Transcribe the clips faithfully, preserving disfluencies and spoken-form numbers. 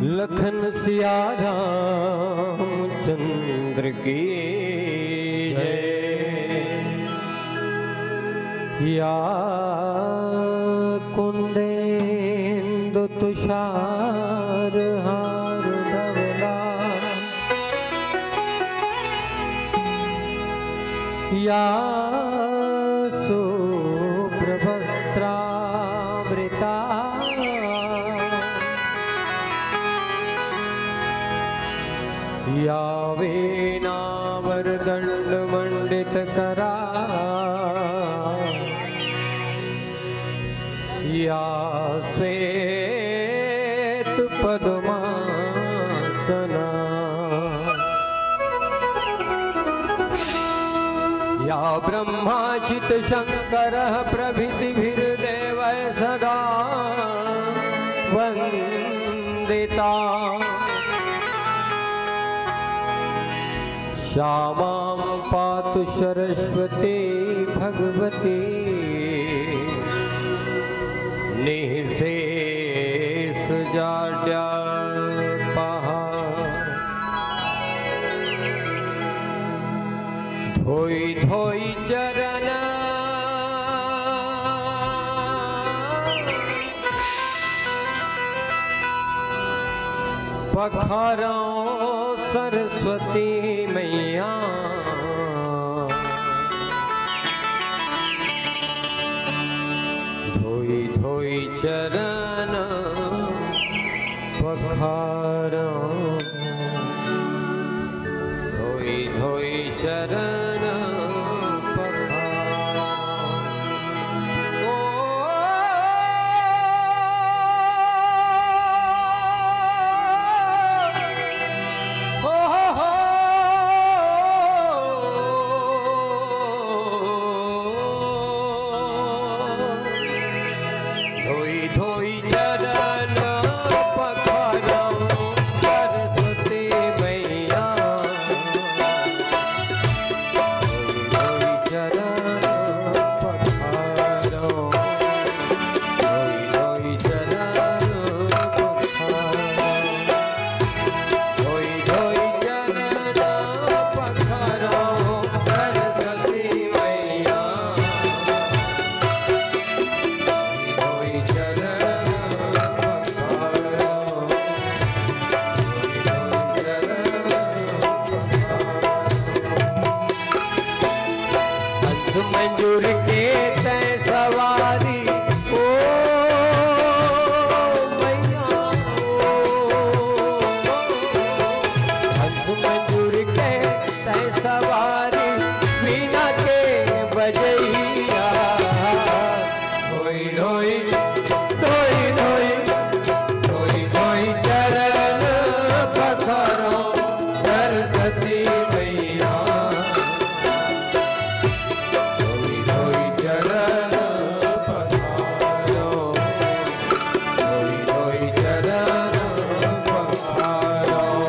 लखन सिया रामचंद्र की जय। या कुंदेंदु तुषार हार धवला, या शुभ्रवस्त्रावृता, या वीणावरदंडमंडितकरा, या श्वेत पद्मासना, या ब्रह्माजित शंकर प्रभृतिभिर्देवै सदा वंदिता। श्यामां पातु सरस्वती भगवती निःशेष जाड्यापहा। धोई धोई चरण पखारौं सरस्वती मैया। धोई धोई चरण पखारौं, धोई धोई चरण पखारौं। ओ, हो, हो, हो। धोई धोई चरण पखारौं सरस्वती मैया। धोई धोई चरण पखारौं, धोई धोई चरण पखारौं। धोई धोई चरण पखारौं सरस्वती मैया। धोई धोई चरण पखारौं, धोई धोई चरण पखारौं। हंस मंजूर के तैं सवारी, ओ मैया, ओ। हंस मंजूर के तैं सवारी, वीणा के बजइया। धोई धोई, धोई धोई, धोई धोई चरण पखारौं सरस्वती मैया। धोई धोई चरण पखारौं, धोई धोई चरण पखारौं।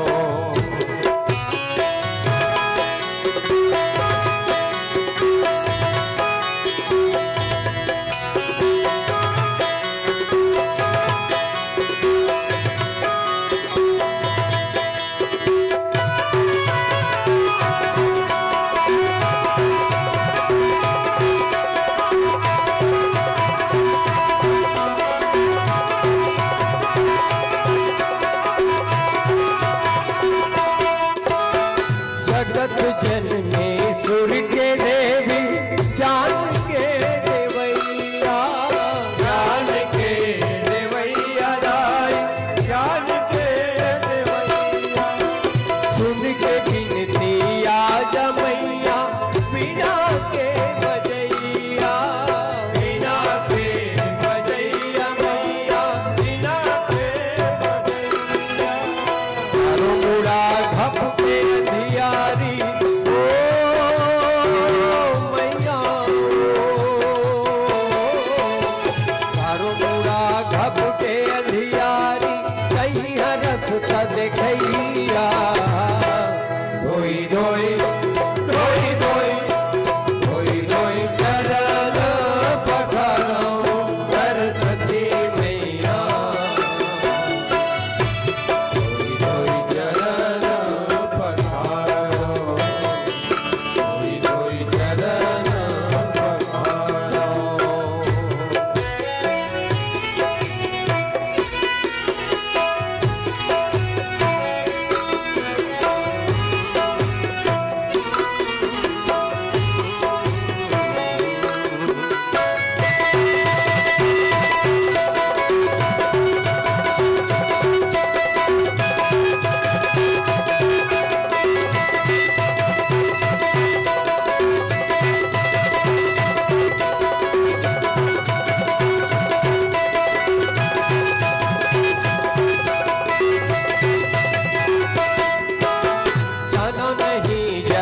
जगत जननी सुर के देवी, ज्ञान के देवैया, ज्ञान के देवैया दाई, ज्ञान के देवैया। सुन के बिनती आजा मैया, वीणा के बजैया, वीणा के बजैया मैया, वीणा के बजैया। चारों मुड़ा घप के अंधियारी, ओ मैया, ओ। चारों मुड़ा घप के अंधियारी, कहीं रस्ता देखैया। धोई धोई, धोई धोई, धोई धोई चरण पखारौं सरस्वती मैया।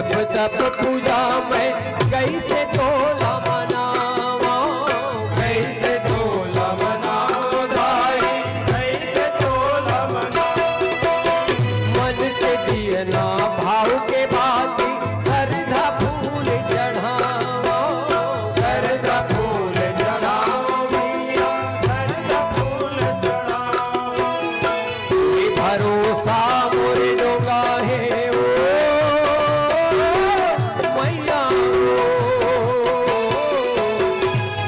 तप पूजा मैं कैसे तोला मनावा, कैसे तोला मनावा दाई, कैसे तोला मनावा। मन के दियना भाव के बाती, सरधा फूल चढ़ावा, सरधा फूल चढ़ावा मैया, सरधा फूल चढ़ावा। तोरे भरोसा मोरे डोंगा हे ओ मैया ओ।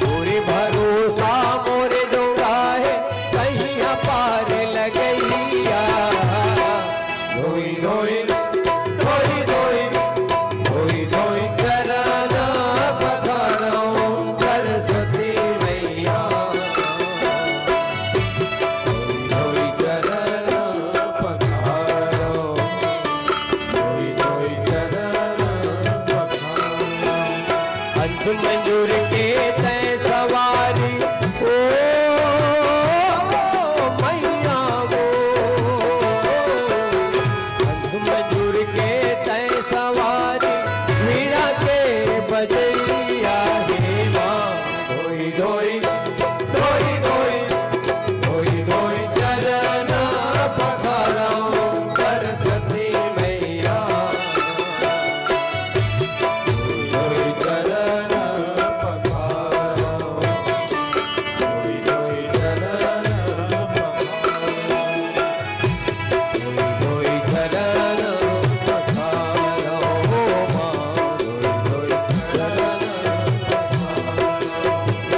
तोरे भरोसा मोरे डोंगा हे, कहिया पार लगैया। धोई धोई, धोई धोई, धोई धोई चरण पखारौ सरस्वती मैया। धोई धोई चरण पखारौ, धोई धोई चरण पखारौ। हंस मयूर के तैं सवारी ओ मैया वो। हंस मयूर के तैं सवारी, वीणा के बजैया हे माँ। धोई धोई, धोई धोई, धोई धोई चरण पखारौ सरस्वती मैया। धोई धोई चरण पखारौ, धोई धोई चरण पखारौ, धोई धोई चरण पखारौ, माँ, धोई धोई चरण पखारौ,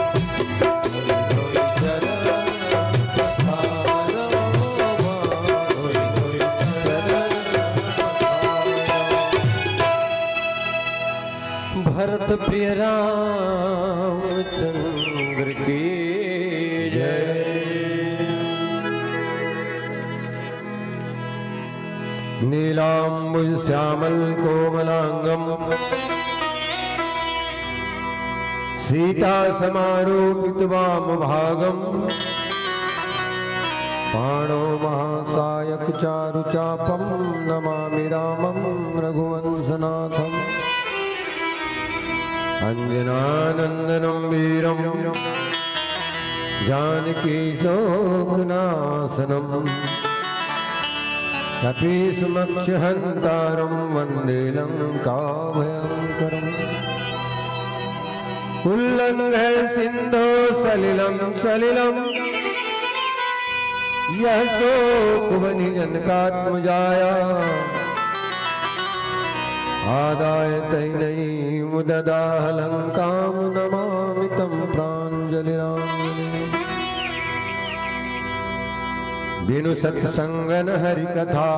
धोई धोई चरण पखारौ, माँ, धोई धोई चरण पखारौ। भरत प्रिय रामचंद्र की जय। नीलांबुज श्यामल कोमलांगम, सीता समारूपित वाम भागम, बाणो महासायक चारु चापम, नमामि रामम रघुवंशनाथम। अंजनानंदनम वीरम जानकी शोक नाशनम, कपीसमक्ष हंतारम वंदे लंका भयंकरम। उल्लंघय सिंधो सलिलम सलिलम, यः सोऽकुवनि जनकात्मजाया। आदाय तैनैव ददाह लंकां नमामि तं प्राञ्जलिराञ्जलिम्। बिनु सत्संग न हरि कथा,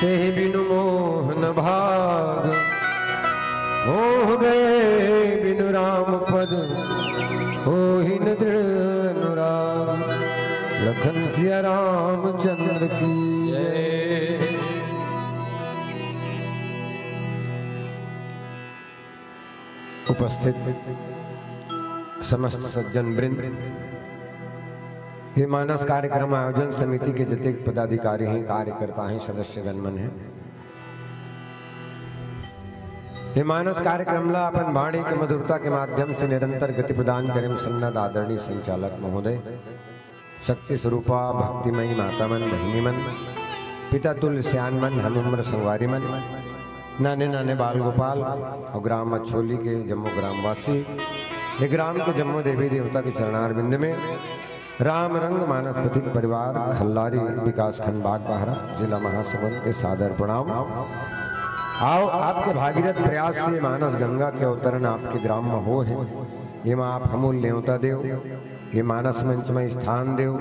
तेहि बिनु मोह न भाग। मोह गए बिनु राम पद, होहि न दृढ़ अनुराग। लखन सिया रामचंद्र की जय। उपस्थित समस्त सज्जन वृंद, ये मानस कार्यक्रम आयोजन समिति के जतेक पदाधिकारी हैं, कार्यकर्ता हैं, सदस्यगण मन हैं, ये मानस कार्यक्रम ला अपन वाणी के मधुरता के माध्यम से निरंतर गति प्रदान करे सन्नद्ध आदरणीय संचालक महोदय, शक्ति स्वरूपा भक्तिमयी माता मन, बहिनी मन, पिता तुल्य सियान मन, हम उम्र संगवारी मन, नाने नाने बाल गोपाल और ग्राम अछोली के जम्मो ग्रामवासी, ये ग्राम के जम्मो देवी देवता के चरणारविंद में राम रंग मानस पथिक परिवार खल्लारी, विकासखंड बागबाहरा, जिला महासमुंद के सादर प्रणाम। आओ, आपके भागीरथ प्रयास से मानस गंगा के अवतरण आपके ग्राम में हो है, ये में आप हमूल नेवता देव, ये मानस मंच में स्थान देव,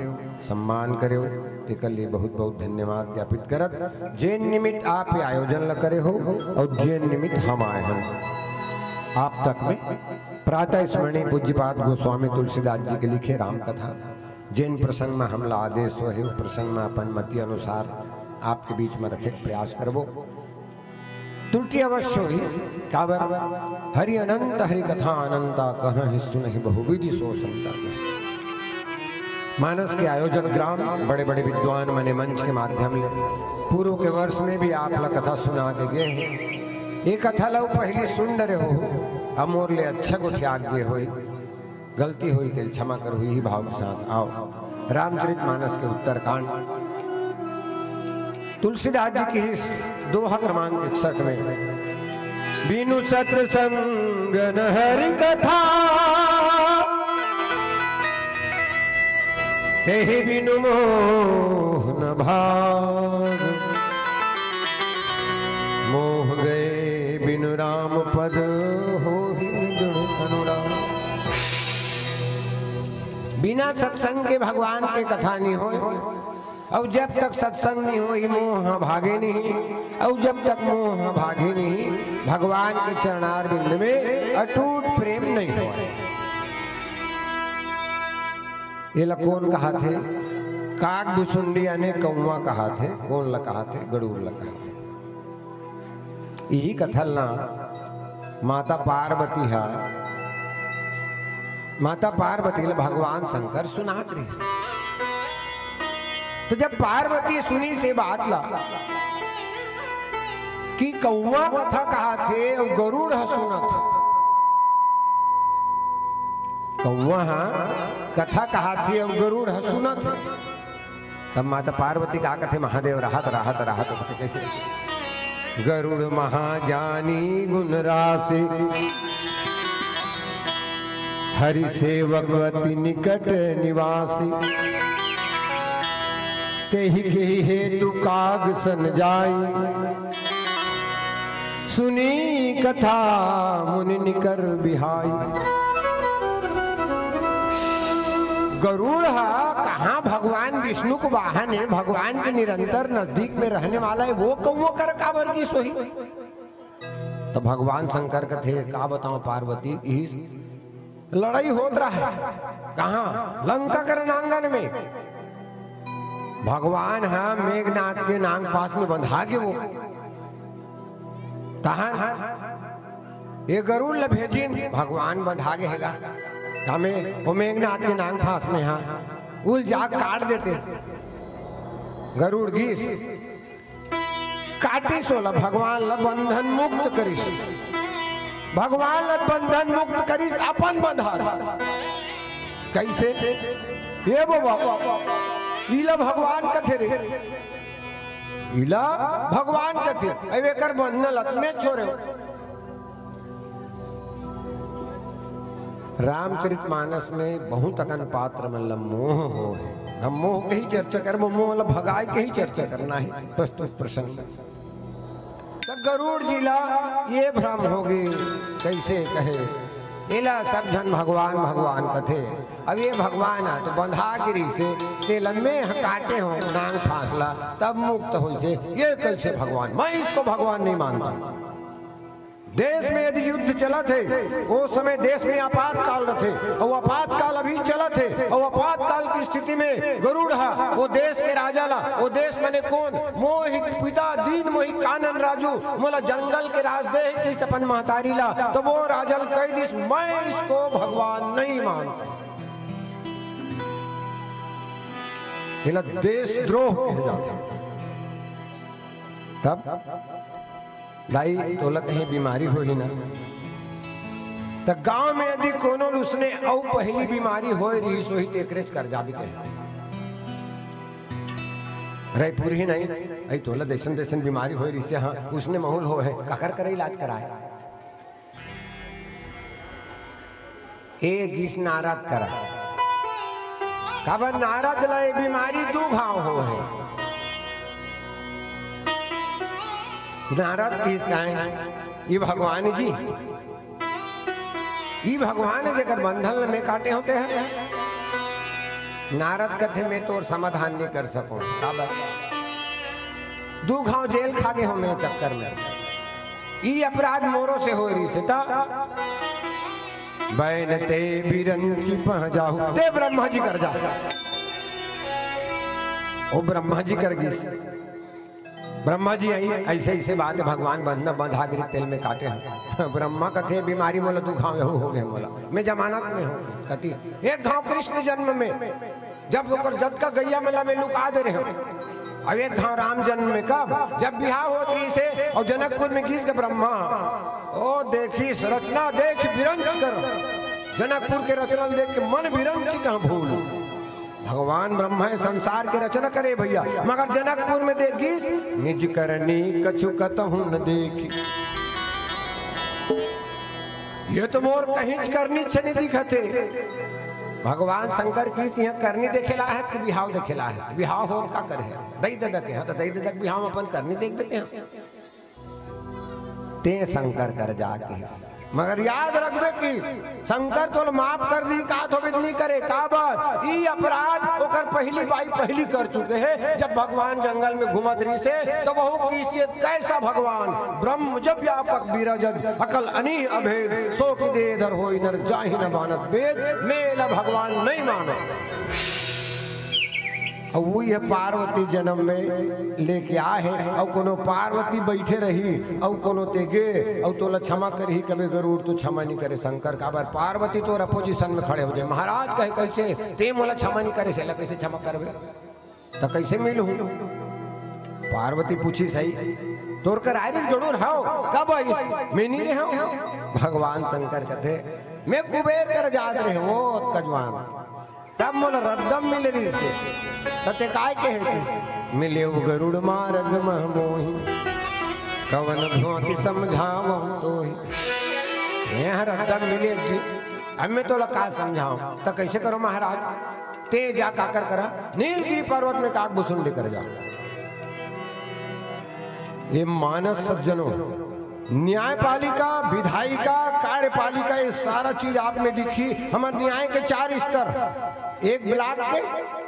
सम्मान करेव, तेकर लिए बहुत बहुत धन्यवाद ज्ञापित करत, जेन निमित्त आप ये आयोजन ल करे हो और जेन निमित्त हम आए हैं आप तक में। प्रातः स्मरणीय पूज्यपाद गोस्वामी तुलसीदास जी के लिखे राम कथा, जेन प्रसंग में हमला आदेश होहे, वो प्रसंग में अपन मति अनुसार आपके बीच में रखे के प्रयास करबो। त्रुटि अवश्य होही, काबर हरि अनंत, हरि कथा अनंता, कहहिं सुनहिं बहुविधि सो संता जस। मानस के आयोजक ग्राम, बड़े-बड़े विद्वान मने मंच के माध्यम ले पूर्व के वर्ष में भी आप ला कथा सुना के गए हैं। ये कथा ला पहिली सुन डरे हो, अब मोर ले अच्छा गोठिया गे होई, गलती होई तेल क्षमा कर हुई ही भाव के साथ। आओ, रामचरित मानस के उत्तरकांड। तुलसीदास जी की इस दोहा क्रमांक इकसठ में, बिनु सत्संग न हरि कथा, तेहि बिनु मोह न भाग। मोह गए बिनु राम पद, होहि निगुण अनुराग। बिना सत्संग के भगवान के कथा नहीं होय। अउ जब तक सत्संग नहीं होही, मोह भागे नहीं, अउ जब तक मोह भागे नहीं, भगवान के चरणार बिंद में अटूट प्रेम नहीं होय। एला कोन कहाथे? काग बुसुंडी याने कौवा कहाथे। कोन ला कहाथे? गरुड़ ला कहाथे। इही कथा ल ना माता पार्वती हा, माता पार्वती ल भगवान शंकर सुनात रहिस। तो जब पार्वती सुनिस ए बात ला कि कौवा कथा कहाथे अउ गरुड़ ह सुनत हे, कौवा ह कथा कहाथे अउ गरुड़ ह सुनत हे, तब माता पार्वती का कथे, महादेव रहत, रहत, रहत होथे। कैसे? गरुड़ महाज्ञानी गुण राशि, हरि सेवक अति निकट निवासी। तेहि केहि हेतु काग सन जाई, सुनी कथा मुनि निकर बिहाई। गरुड़ हा कहाँ भगवान विष्णु को वाहन है, भगवान के निरंतर नजदीक में रहने वाला है, वो कौवो कर काबर की सोही। तो भगवान शंकर कथे, का बताओ पार्वती, इस लड़ाई होत रहा है। कहाँ? लंका के रणांगन में। भगवान ह मेघनाथ के नांग पास में बंधा गे वो। तहन ये गरुड़ ल भेजिन, भगवान बंधा गे हेगा। हमें वो मेघनाथ के नांग पास में हा, उल जा काट देते। गरुड़ गीस काटिस ओला, भगवान ल बंधन मुक्त करिस। भगवान ल बंधन मुक्त करिस, अपन बंधा। कैसे? ये बाबा, इला भगवान कथे रे, इला भगवान कथे। अब एकर बंधन ल त में छोरे। रामचरितमानस में बहुत अकन पात्र मन ल मोह होहे। हम मोह के ही चर्चा करबो, मोह ल भगाए के ही चर्चा करना है प्रस्तुत प्रसंग। त गरुड़ जी ला ये भ्रम होगे, कैसे कहे, एला सब झन भगवान भगवान कथे। अब ये भगवान आ तो बंधा गिरी से, तेला में ह काटे हो नांग फांस ला, तब मुक्त होइसे, ये कैसे भगवान? मैं इसको भगवान नहीं मानता। देश में यदि युद्ध चलत हे, ओ समय देश में आपातकाल रथे, अउ आपातकाल अभी चलत हे, अउ आपातकाल की स्थिति में गरुड़ हा वो देश के राजा ला, वो देश मने कोन, मोहि पिता दीन मोहि कानन राजू, मोला जंगल के राज दे हे किस अपन महतारी ला, तो वो राजा ल कह दिस, मैं इसको भगवान नहीं मानता। एला देशद्रोह कहे जाथे। तब दाई, तोला कहीं बीमारी होही ना, त गांव में यदि कोनो ल उसने अउ पहली बीमारी होए रहिस होही, त एकरेच कर जाबे ते। रायपुर ही नहीं, अई तोला जैसन जैसन बीमारी होए रहिस, हाँ, उसने महूल होहे, काकर करे इलाज कराए। ए गिस नारद करा। काबर नारद ला ये बीमारी दू घाव होहे। नारद किस गाय, ये भगवान जी, ये भगवान जेकर बंधन ल में काटे होते हैं। नारद कथे, मैं तोर समाधान नहीं कर सकूं। काबर? दू घाव जेल खा गे हो में चक्कर में। ई अपराध मोरो से होए रहिस हे, त बैन ते बिरंची पह जाहू, ते ब्रह्मा जी कर जा। ओ ब्रह्मा जी कर गिस। ब्रह्मा जी आई, ऐसे ऐसे बात हे, भगवान बंधना बंधा गिरी तेल में काटे हैं। ब्रह्मा कथे बीमारी मोला दू घाव यहू होगे मोला, मैं जमानत में हूँ। कति एक घाव कृष्ण जन्म में जब ओकर जतका गइया मन ला मैं लुका दे रहेंव। अब एक घांव राम जन्म में कब, जब बिहाव होत रहिस हे अउ जनकपुर में गिस गा ब्रह्मा, ओ देखिस रचना देख बिरंच कर, जनकपुर के रचना ल देख के मन बिरंच कहाँ भूल। भगवान ब्रह्मा ए संसार के रचना करे भइया, मगर जनकपुर में देख गिस, निज करनी कछु कतहु न देखी। ये तो मोर कहींच करनी छनी दिखत हे। भगवान शंकर किहिस, इहाँ करनी देखे ला हे कि बिहाव देखे ला हे? बिहाव होत का करे हे? दई ददा के, हाँ, तो दई ददा के बिहाव में अपन करनी देख देते हैं। तें शंकर कर जा किहिस। मगर याद रखबे कि शंकर तोला माफ कर दिही, का तो बिद नहीं करे, काबर? ई अपराध ओकर पहिली बाई पहिली कर चुके हे। जब भगवान जंगल में घूमत रहिस हे, तो वहू किहिस, कैसा भगवान, ब्रह्म जब व्यापक बिराजत, अकल अनीह अभेद, सो कि देह धर होई नर जाहि न मानत वेद, मैं एला भगवान नहीं मानों। अउ उही हे पार्वती जन्म में लेके आए हे, अउ कोनो पार्वती बइठे रही, अउ कोनो ते गे, अउ तोला क्षमा करही, कबे गरुड़ तो क्षमा नहीं करे शंकर, काबर पार्वती तोर अपोजिशन में खड़े हो जाए। महाराज कहे, कैसे? तें मोला क्षमा नहीं करे, सेला कैसे क्षमा करबे? त कैसे मिलहूं? पार्वती पूछिस, सही तोर कर आय रिहिस गरुड़? हव। कब आइस? मैं नहीं रहेंव। भगवान शंकर कथे, मैं कुबेर कर जात रहेंव, ओ कजवान। तब मोला रद्दम मिले रिहिस हे। त तें काय कहे रिहिस? मिलेव गरुड़ मारग मह मोहि, कवन भ्वांति समझावहु तोहि। एह रद्दम मिले जी, अब मैं तोला का समझावं? त कैसे करों महाराज? तें जा काकर करा, नीलगिरी पर्वत में काकभुसुंडी कर जा। ये मानस सज्जनों, न्यायपालिका, विधायिका, कार्यपालिका, ये सारा चीज आप में दिखही। हमर न्याय के चार स्तर, एक ब्लॉक के,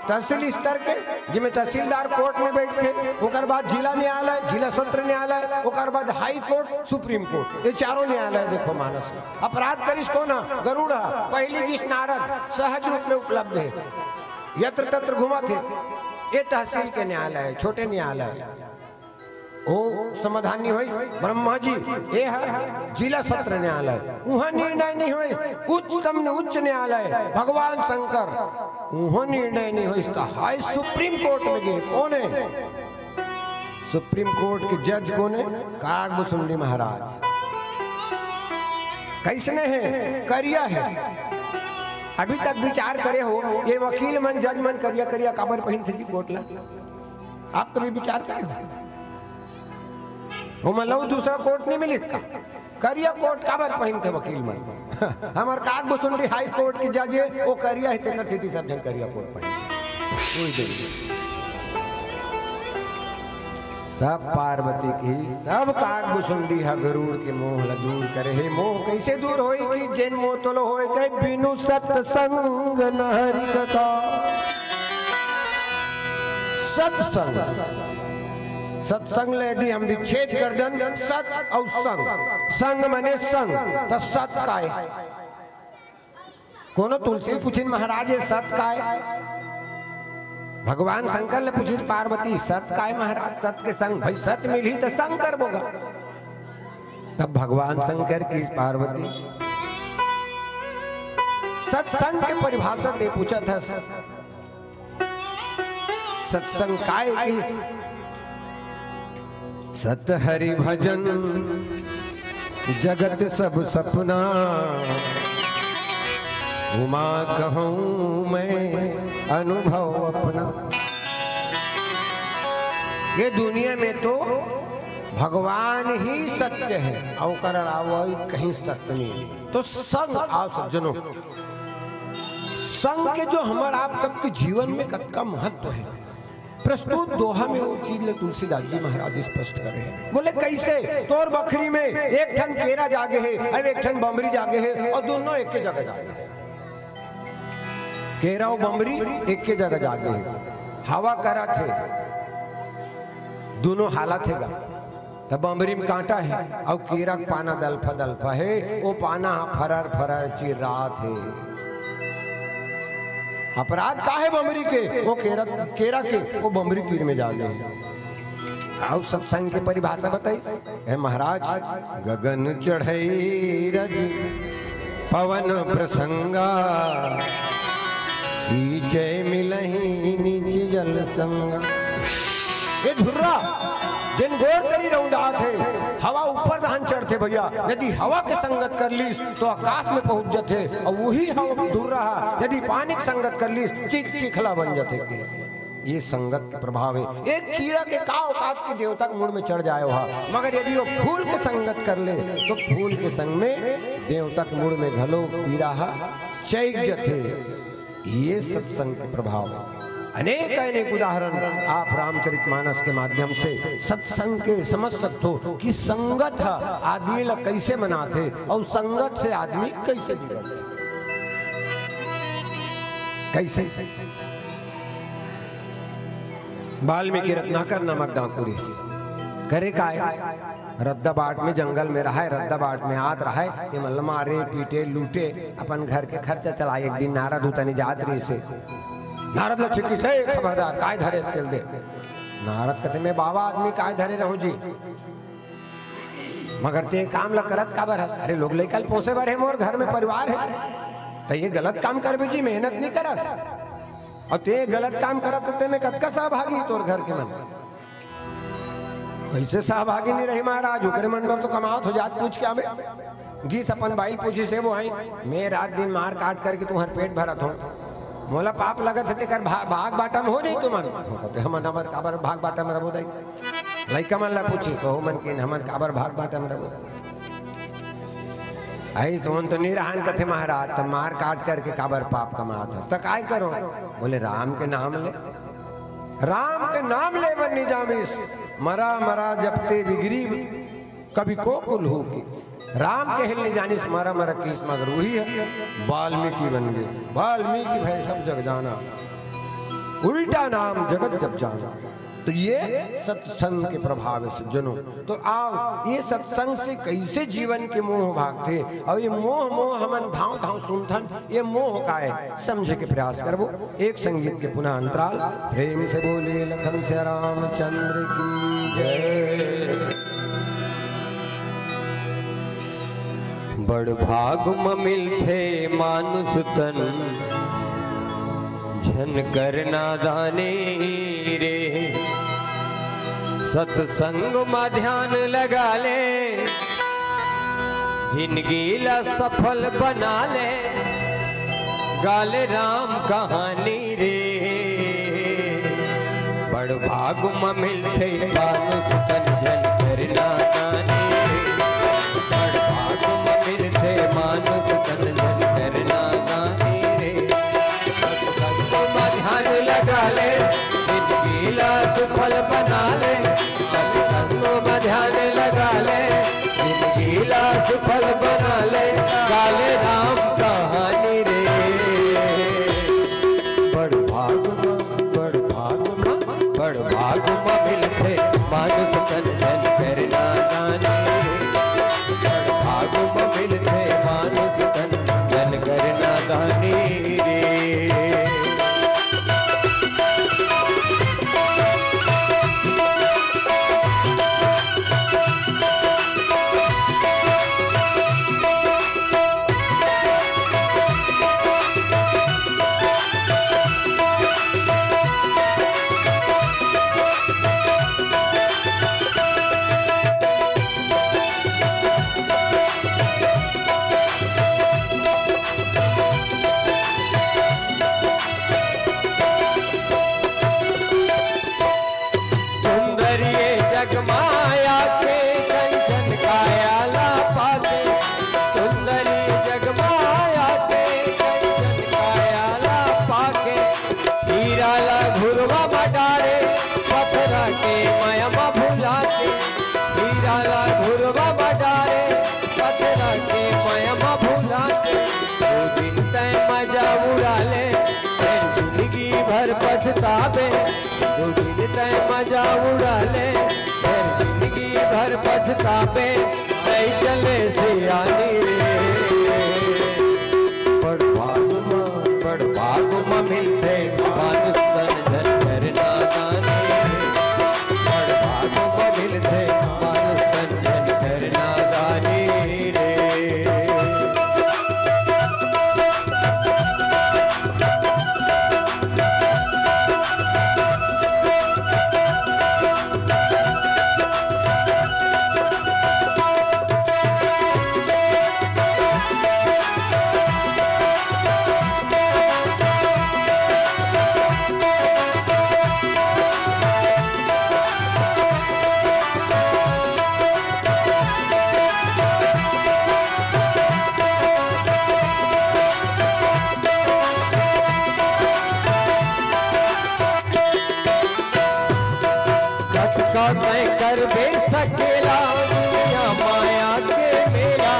तहसील स्तर के, जिमे तहसीलदार कोर्ट में बइठथे, ओकर बाद जिला न्यायालय, जिला सत्र न्यायालय, ओकर बाद हाई कोर्ट, सुप्रीम कोर्ट, ये चारों न्यायालय देखो मानस में। अपराध करिस कोन ह? गरुड़ ह। पहिली गिस नारद, सहज रूप में उपलब्ध हे, यत्र तत्र घूमत हे। ये तहसील के न्यायालय हे, छोटे न्यायालय। ओ समाधान नहीं होइस, ब्रह्मा जी, ये हे जिला सत्र न्यायालय, उहाँ निर्णय नहीं होइस, उच्चतम ने उच्च न्यायालय, भगवान शंकर, उहाँ निर्णय नहीं होइस, त हाई सुप्रीम कोर्ट में गे, कोन हे? सुप्रीम कोर्ट के जज कोन हे? काकभुसुंडी महाराज। कैसने हे? करिया हे। अभी तक विचार करे हो, ये वकील मन, जज मन करिया करिया काबर पहिनथे जी कोट ला? आप कभी विचार करे हो? ओमन ला दूसरा कोट नहीं मिलिस का? करिया कोट काबर पहिनथे वकील मन? हमर काकभुसुंडी हाई कोट के जज हे, वो करिया हे, तेकर सेती सब झन करिया कोट पहिनथे। कोई दिन। तब पार्वती किहिस, तब काकभुसुंडी ह गरुड़ के मोह ल दूर करे हे। मोह कैसे दूर होई कि जेन मोह तोलो होए कहे, बिनु सत्संग न हरि कथा। सत्संग, सत्संग ले यदि हम विच्छेद कर दन, सत अउ संग, संग माने संग, त सत काय? कोनो तुलसी ल पूछिन, महाराज, ये सत काय? भगवान शंकर ले पूछिस पार्वती, सत काय महाराज? सत के संग, भाई सत मिलही त संग करबो गा। तब भगवान शंकर किहिस पार्वती, सत्संग के परिभाषा तें पूछत हस, सत्संग काय किहिस? सत हरि भजन जगत सब सपना, उमा कहूँ मैं अनुभव अपना। ये दुनिया में तो भगवान ही सत्य हे, अउ ओकर अलावा कहीं सत्य नहीं हे। तो संग, आओ सज्जनों, संग के जो हमर आप सबके जीवन में कतका महत्व हे, प्रस्तुत दोहा में वो चीज ल तुलसीदास जी महाराज स्पष्ट करे हे। बोले, कैसे? तोर बखरी में एक ठन केरा जागे हे, अब एक ठन बमरी जागे हे, अउ दोनों एके जगह जागे हे। केरा अउ बमरी एके जगह जागे हे, हवा करत हे, दोनों हालत हे गा। त बमरी में कांटा हे अउ केरा के पाना दलफा दलफा हे, वो पाना ह फरर फरर चिर्रात हे। अपराध का हे बमरी के? वो केरा, केरा के, वो बमरी तीर में जागे हे। अउ सत्संग के परिभाषा बताइस, हे महाराज, गगन चढ़ई रज पवन प्रसंगा, नीचे मिलही नीच जल संग। ये धुर्रा, जेन गोड़ तरी रौंदात हे, हवा ऊपर दहन चढ़थे भैया। यदि हवा के संगत कर लीस, तो आकाश में पहुंच जथे, अउ वही हवा धुर्रा हा, यदि पानी के संगत कर लीस, चिक चिखला बन जथे। ये संगत के प्रभाव हे। एक कीरा के का औकात के देवता के मुड़ में चढ़ जाए हा, मगर यदि वो फूल के संगत कर ले, तो फूल के संग में देवता के मुड़ में घलो कीरा हा चैक जथे। ये सत्संग के प्रभाव हे। अनेक अनेक उदाहरण आप रामचरितमानस के माध्यम से सत्संग के समझ सकथो कि संगत ह आदमी ला कैसे बनाथे अउ संगत से आदमी कैसे बिगड़थे। कैसे? वाल्मीकि रत्नाकर नामक डाकू रिहिस। करे काय? रद्दा बाट में, जंगल में रहय, रद्दा बाट में आत रहय, ते मन ल मारे, पीटे, लूटे, अपन घर के खर्चा चलाए। एक दिन नारद उतनी जात रहिस हे। नारद ल छिकिस, "ए, खबरदार, काय धरे तेल दे।" नारद कथे, "मैं बाबा आदमी, काय धरे रहूं जी? मगर ते काम ल करत काबर हस?" "अरे, लोग लइका ल पोसे बर हे, मोर घर में परिवार हे।" "त ये गलत काम करबे जी, मेहनत नहीं करस। अउ ते गलत काम करत, ते में कतका सहभागी तोर घर के मन?" "कैसे सहभागी नहीं रही महाराज, ओकरे मन बर तो कमावत हो जात, पूछ के आबे।" गिस अपन बाई ल पूछिस, "ए बोहाई, मैं रात दिन मार काट करके तुम्हर पेट भरत हूँ, मोला पाप लगत हे, तेकर भा-, भाग बाटा में हो नहीं तुमन?" "हमन, हमर काबर भाग बाटा में रबो दाई?" लइका मन ला पूछिस, "ओहू मन के हमन काबर भाग बाटा में रबो?" "अइस ओन तो नहीं रहन," कथे महाराज, "त मार काट करके काबर पाप कमात हस? त काय करो?" बोले, "राम के नाम ले।" राम के नाम ले बर नहीं जामिस, मरा मरा जपते बिगरी, कवि को कुल हो की। राम के हिल नहीं जानिस, मरा मरा किस, मगर वही हे, वाल्मीकि बन गे। वाल्मीकि भय सब जग जाना, उल्टा नाम जगत जब जाना। तो ये सत्संग के प्रभाव हे सज्जनों। तो आओ, ये सत्संग से कैसे जीवन के मोह भागथे, अउ ये मोह, मोह हमन धांव धांव सुनथन, ये मोह काय हे, समझे के प्रयास करबो। एक संगीत के पुनः अंतराल। प्रेम से बोलिए लखन सिया रामचंद्र की जय। बड़ भाग म मिलथे मानुष तन, झन कर नादानी रे। सत्संग म ध्यान लगा ले, जिंदगी ला सफल बना ले, गा ले राम कहानी रे। बड़ भाग म मिलथे मानुष तन, झन कर नादानी रे। बड़ भाग म मिलथे मानुष तन, झन कर नादानी रे। सत्संग म ध्यान लगा ले, जिंदगी ला सुफल बना ले। सत्संग म ध्यान लगा ले, जिंदगी ला सुफल बना ले, गा ले राम कहानी रे। बड़ भाग म, बड़ भाग म, बड़ भाग म मिलथे मानुष तन, झन कर नादानी रे। बड़ भाग म मिलथे मानुष तन, झन कर नादानी रे। सुंदर ये जग माया के, कंचन काया ला पाके। सुंदर ये जग माया के, कंचन काया ला पाके। हीरा ला घुरवा म डारे, पथरा के मया म भुला के। हीरा ला घुरवा म डारे, पथरा के मया म भुला के। दो दिन तय मजा उड़ा ले, फिर जिंदगी भर पछताबे। दो दिन तय मजा उड़ा ले, फिर जिंदगी भर पछताबे। नहीं चले सियानी रे। बड़ भाग म, बड़ भाग म मिलथे मानुष तन, झन कर नादानी रे। बड़ भाग म मिलथे मानुष तन, झन कर नादानी रे। का तैं करबे सकेला दुनिया माया के मेला,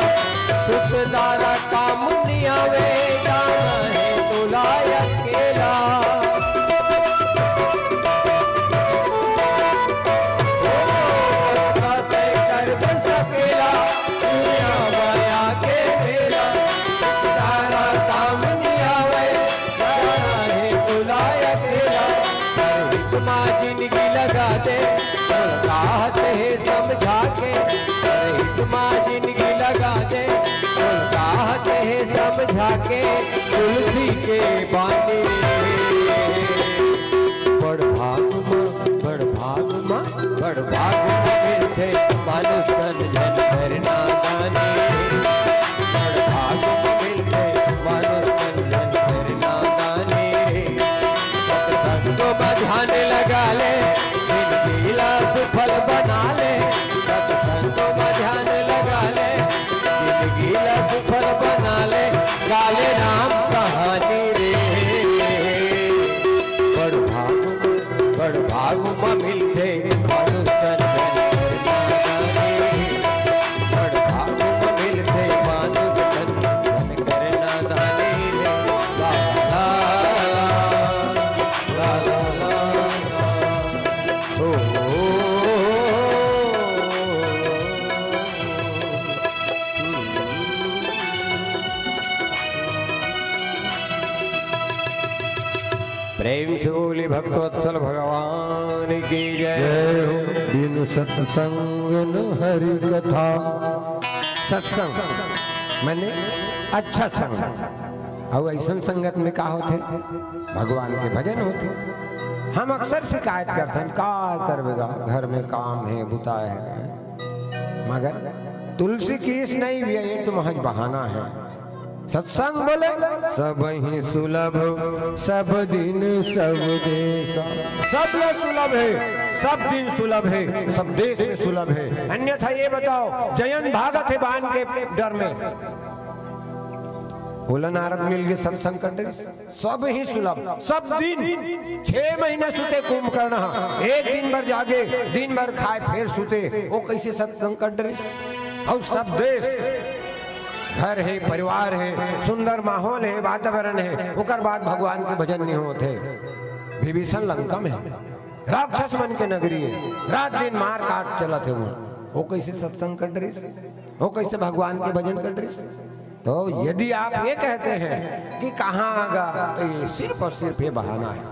सुख दारा काम नइ आवे, जाना हे तोला अकेला। का तैं करबे सकेला दुनिया माया के मेला, सुख दारा काम नइ आवे, जाना हे तोला अकेला। पर हित मा जिनगी लगा दे, बोल काहत हे समझा के। पर हित मा जिनगी लगा दे, बोल काहत हे समझा के। तुलसी के बानी रे, बड़ भाग मा, बड़ भाग मा, बड़ भाग मा मिलथे मानुष तन जन करना दानी रे। बड़ भाग मा मिलथे मानुष तन जन करना दानी रे। सत्संग मा ध्यान लगा ले, जिनगी ला सुफल बना ले। सत्संग मा ध्यान लगा ले, जिनगी ला सुफल बना ले। गा ले राम कहानी रे, बड़ भाग, बड़ भाग मा मिलथे मानुष तन जन करना दानी रे। बड़ भाग मा मिलथे मानुष तन जन करना दानी रे। ला, ला, ला, ला, ला, ला, ला। ओ, ओ, ओ, ओ। प्रेम से बोले भक्तवत्सल भगवान की जय। जय हो। बिनु सत्संग न हरि कथा। सत्संग माने अच्छा संग। अउ अइसन संगत में का होथे? भगवान के भजन होथे। हम अक्सर शिकायत करथन, "का करबे गा, घर में काम हे, बुता हे।" मगर तुलसी किहिस नहीं भैया, ये तो महज बहाना है। सत्संग बोले सब ही सुलभ, सब दिन सब देश। सब ला सुलभ हे, सब दिन सुलभ हे, सब देश में सुलभ हे। अन्यथा ये बताओ, जयंत भागत हे बान के डर में, ओला नारद मिल गे सत्संग कर डरिस। सब ही सुलभ, सब दिन। छह महीना सुते कुंभकर्ण ह, एक दिन भर जागे, दिन भर खाए, फेर सुते, ओ कइसे सत्संग कर डरिस? अउ सब देश, घर हे, परिवार हे, सुंदर माहौल हे, वातावरण हे, ओकर बाद भगवान के भजन नहीं होत हे। विभीषण लंका में हे, राक्षस मन के नगरी हे, रात दिन मार काट चलत हे उहाँ, ओ कइसे सत्संग कर डरिस? ओ कइसे भगवान के भजन कर डरिस? तो यदि आप ये कहते हैं कि कहाँ गा, तो ये सिर्फ और सिर्फ ये बहाना है,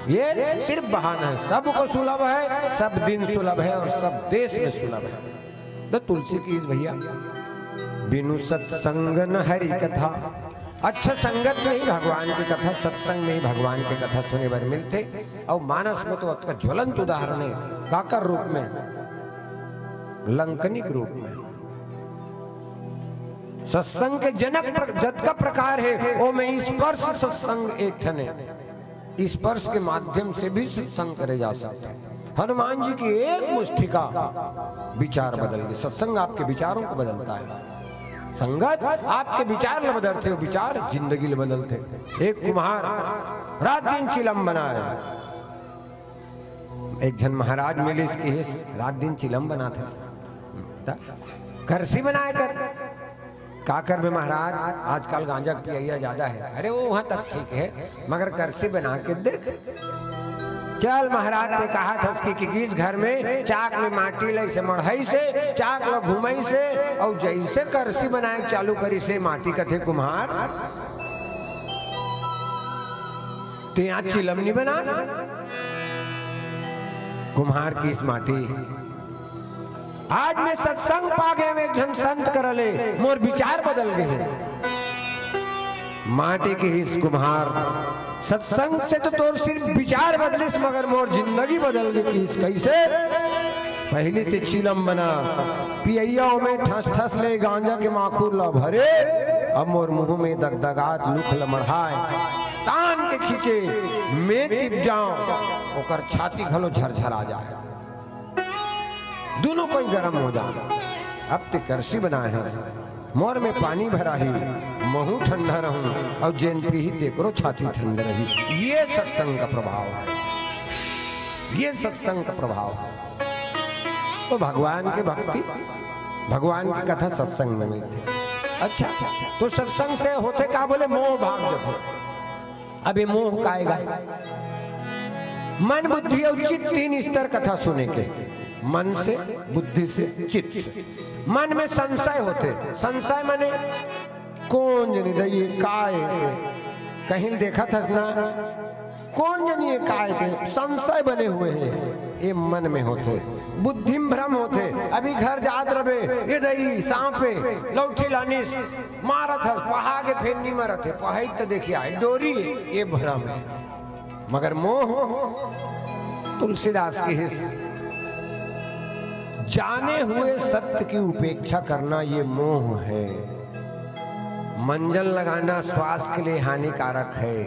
ये सिर्फ बहाना है। सबको सुलभ है, सब दिन सुलभ है और सब देश में सुलभ है। तो तुलसी किहिस भैया, बिनु सत्संग न हरि कथा। अच्छा संगत में ही भगवान की कथा, सत्संग में ही भगवान की कथा सुने बर मिलथे। अउ मानस में तो अतका ज्वलंत उदाहरण हे, काकर रूप में? लंकनिक रूप में। सत्संग के जनक प्र-, जतका प्रकार हे, ओमे स्पर्श सत्संग एक ठन हे। स्पर्श के माध्यम से भी सत्संग करे जा सकथे। हनुमान जी की एक मुस्टिका, विचार बदल गे। सत्संग आपके विचारों को बदलता है। संगत आपके विचार ल बदलथे, अउ विचार जिंदगी ल बदलथे। एक कुम्हार रात दिन चिलम बनाय। एक झन महाराज मिलिस, किहिस, "रात दिन चिलम बनाथस, त करसी बनाय कर।" "का करबे महाराज, आजकल गांजा के पियइया ज्यादा हे।" "अरे, वो वहां तक ठीक हे, मगर करसी बना के देख।" "चल महाराज, तैं कहत हस कि, कि किस घर में चाक में माटी लइसे मढ़इसे, चाक ल घुमइसे, अउ जइसे करसी बनाय के चालू करिसे, माटी कथे कुम्हार, तैं आज चिलम नइ बनास?" कुम्हार किहिस माटी, आज मैं सत्संग पा गे हंव एक झन संत करा ले, मोर विचार बदल गे हे। माटी किहिस कुम्हार, सत्संग से तो तोर सिर्फ विचार बदलिस, मगर मोर जिंदगी बदल गे। किहिस कइसे? पहिली तैं चिलम बनास, पियइया ओमे ठस ठस ले गांजा के माखुर ल भरे, अब मोर मुंह में दगदगात लुक ल मढ़ाय, तान के खींचे, मैं तिप जांव, ओकर छाती घलो झरझरा जाय। दूनों कोई गरम हो जान। अब तैं करसी बनाय हस, मोर में पानी भराही, महूं ठंडा रहूं, अउ जेन पीही तेकरो छाती ठंडा रही। ये सत्संग का प्रभाव हे। ये सत्संग का प्रभाव है। तो भगवान के भक्ति, भगवान की कथा सत्संग में मिलथे। अच्छा, तो सत्संग से होथे का? बोले मोह भाग जथे। अब ये मोह का आएगा? मन, बुद्धि अउ चित्त, तीन स्तर कथा सुने के। मन से, बुद्धि से, चित्त से। मन में संशय होथे। संशय माने कोन जनी दई ये का ए ते? कहीं देखत हस ना? कोन जनी ये का ए ते? संशय बने हुए हे। ये मन में होथे। बुद्धि में भ्रम होथे। अभी घर जात रबे, ये दई सांप ए, लौठी लानिस, मारत हस, पहा के फेर नी मरत हे, पहाई त देखिया हे, डोरी ए, ये भ्रम हे। मगर मोह, तुलसीदास कहिस, जाने हुए सत्य की उपेक्षा करना ये मोह है। मंजन लगाना स्वास्थ्य के लिए हानिकारक है,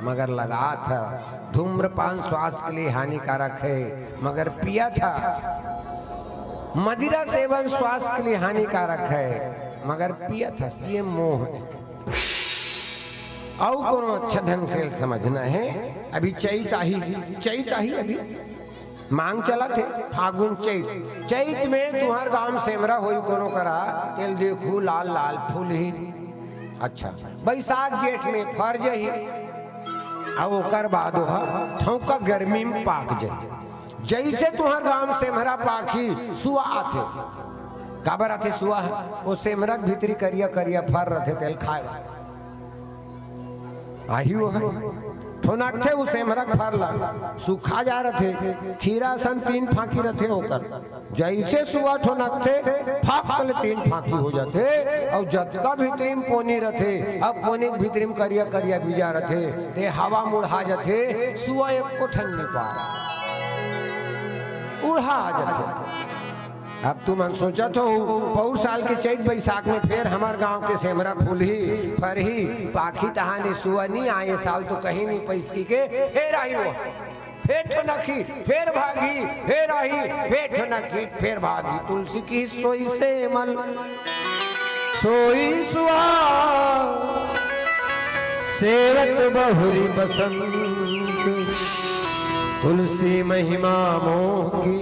मगर लगात हस। धूम्रपान स्वास्थ्य के लिए हानिकारक है, मगर पियत हस। मदिरा सेवन स्वास्थ्य के लिए हानिकारक है, मगर पियत हस। ये मोह है। अउ कोनो अच्छा ढंग से समझना हे। अभी चैत आही, चैत आही, अभी मांग चलत हे, फागुन चैत। चैत में तुंहर गांव में सेमरा होई कोनो करा, तेला देखहू लाल लाल फूलही। अच्छा, बैसाख जेठ में फर जही, अउ ओकर बाद ओहा ठौका गर्मी में पाक जही। जइसे तुंहर गांव में सेमरा पाकही, सुआ आथे। काबर आथे सुआ? वो सेमरा के भीतरी करिया करिया फर रथे, तेला खाए बर। आही वो हे। ठोनकथे उ सेमरा के फर ला, सुखा जा रथे, खीरा सन तीन फांकी रथे ओकर। जइसे सुआ ठोनकथे, फक ले तीन फांकी हो जाथे, अउ जतका भीतरी में पोनी रथे, अब पोनी के भीतरी में करिया करिया बीजा रथे, ते हवा मुड़हा जाथे, सुआ एको ठन नी पाय, उड़हा जाथे। अब तुमन सोचत हो, पौर साल के चैत बैसाख में फेर हमर गांव के सेमरा फूलही, फरही, पाकही, तहाने सुआ नी आए, साल तो कहीं नी पैसकी के, फेर आही वो, फेर ठोनकही, फेर भागही, फेर आही, फेर ठोनकही, फेर भागही। तुलसी कहिस सोई सेमल, सोई सुआ, सेवत बहुरी बसंत, तुलसी महिमा मोह की,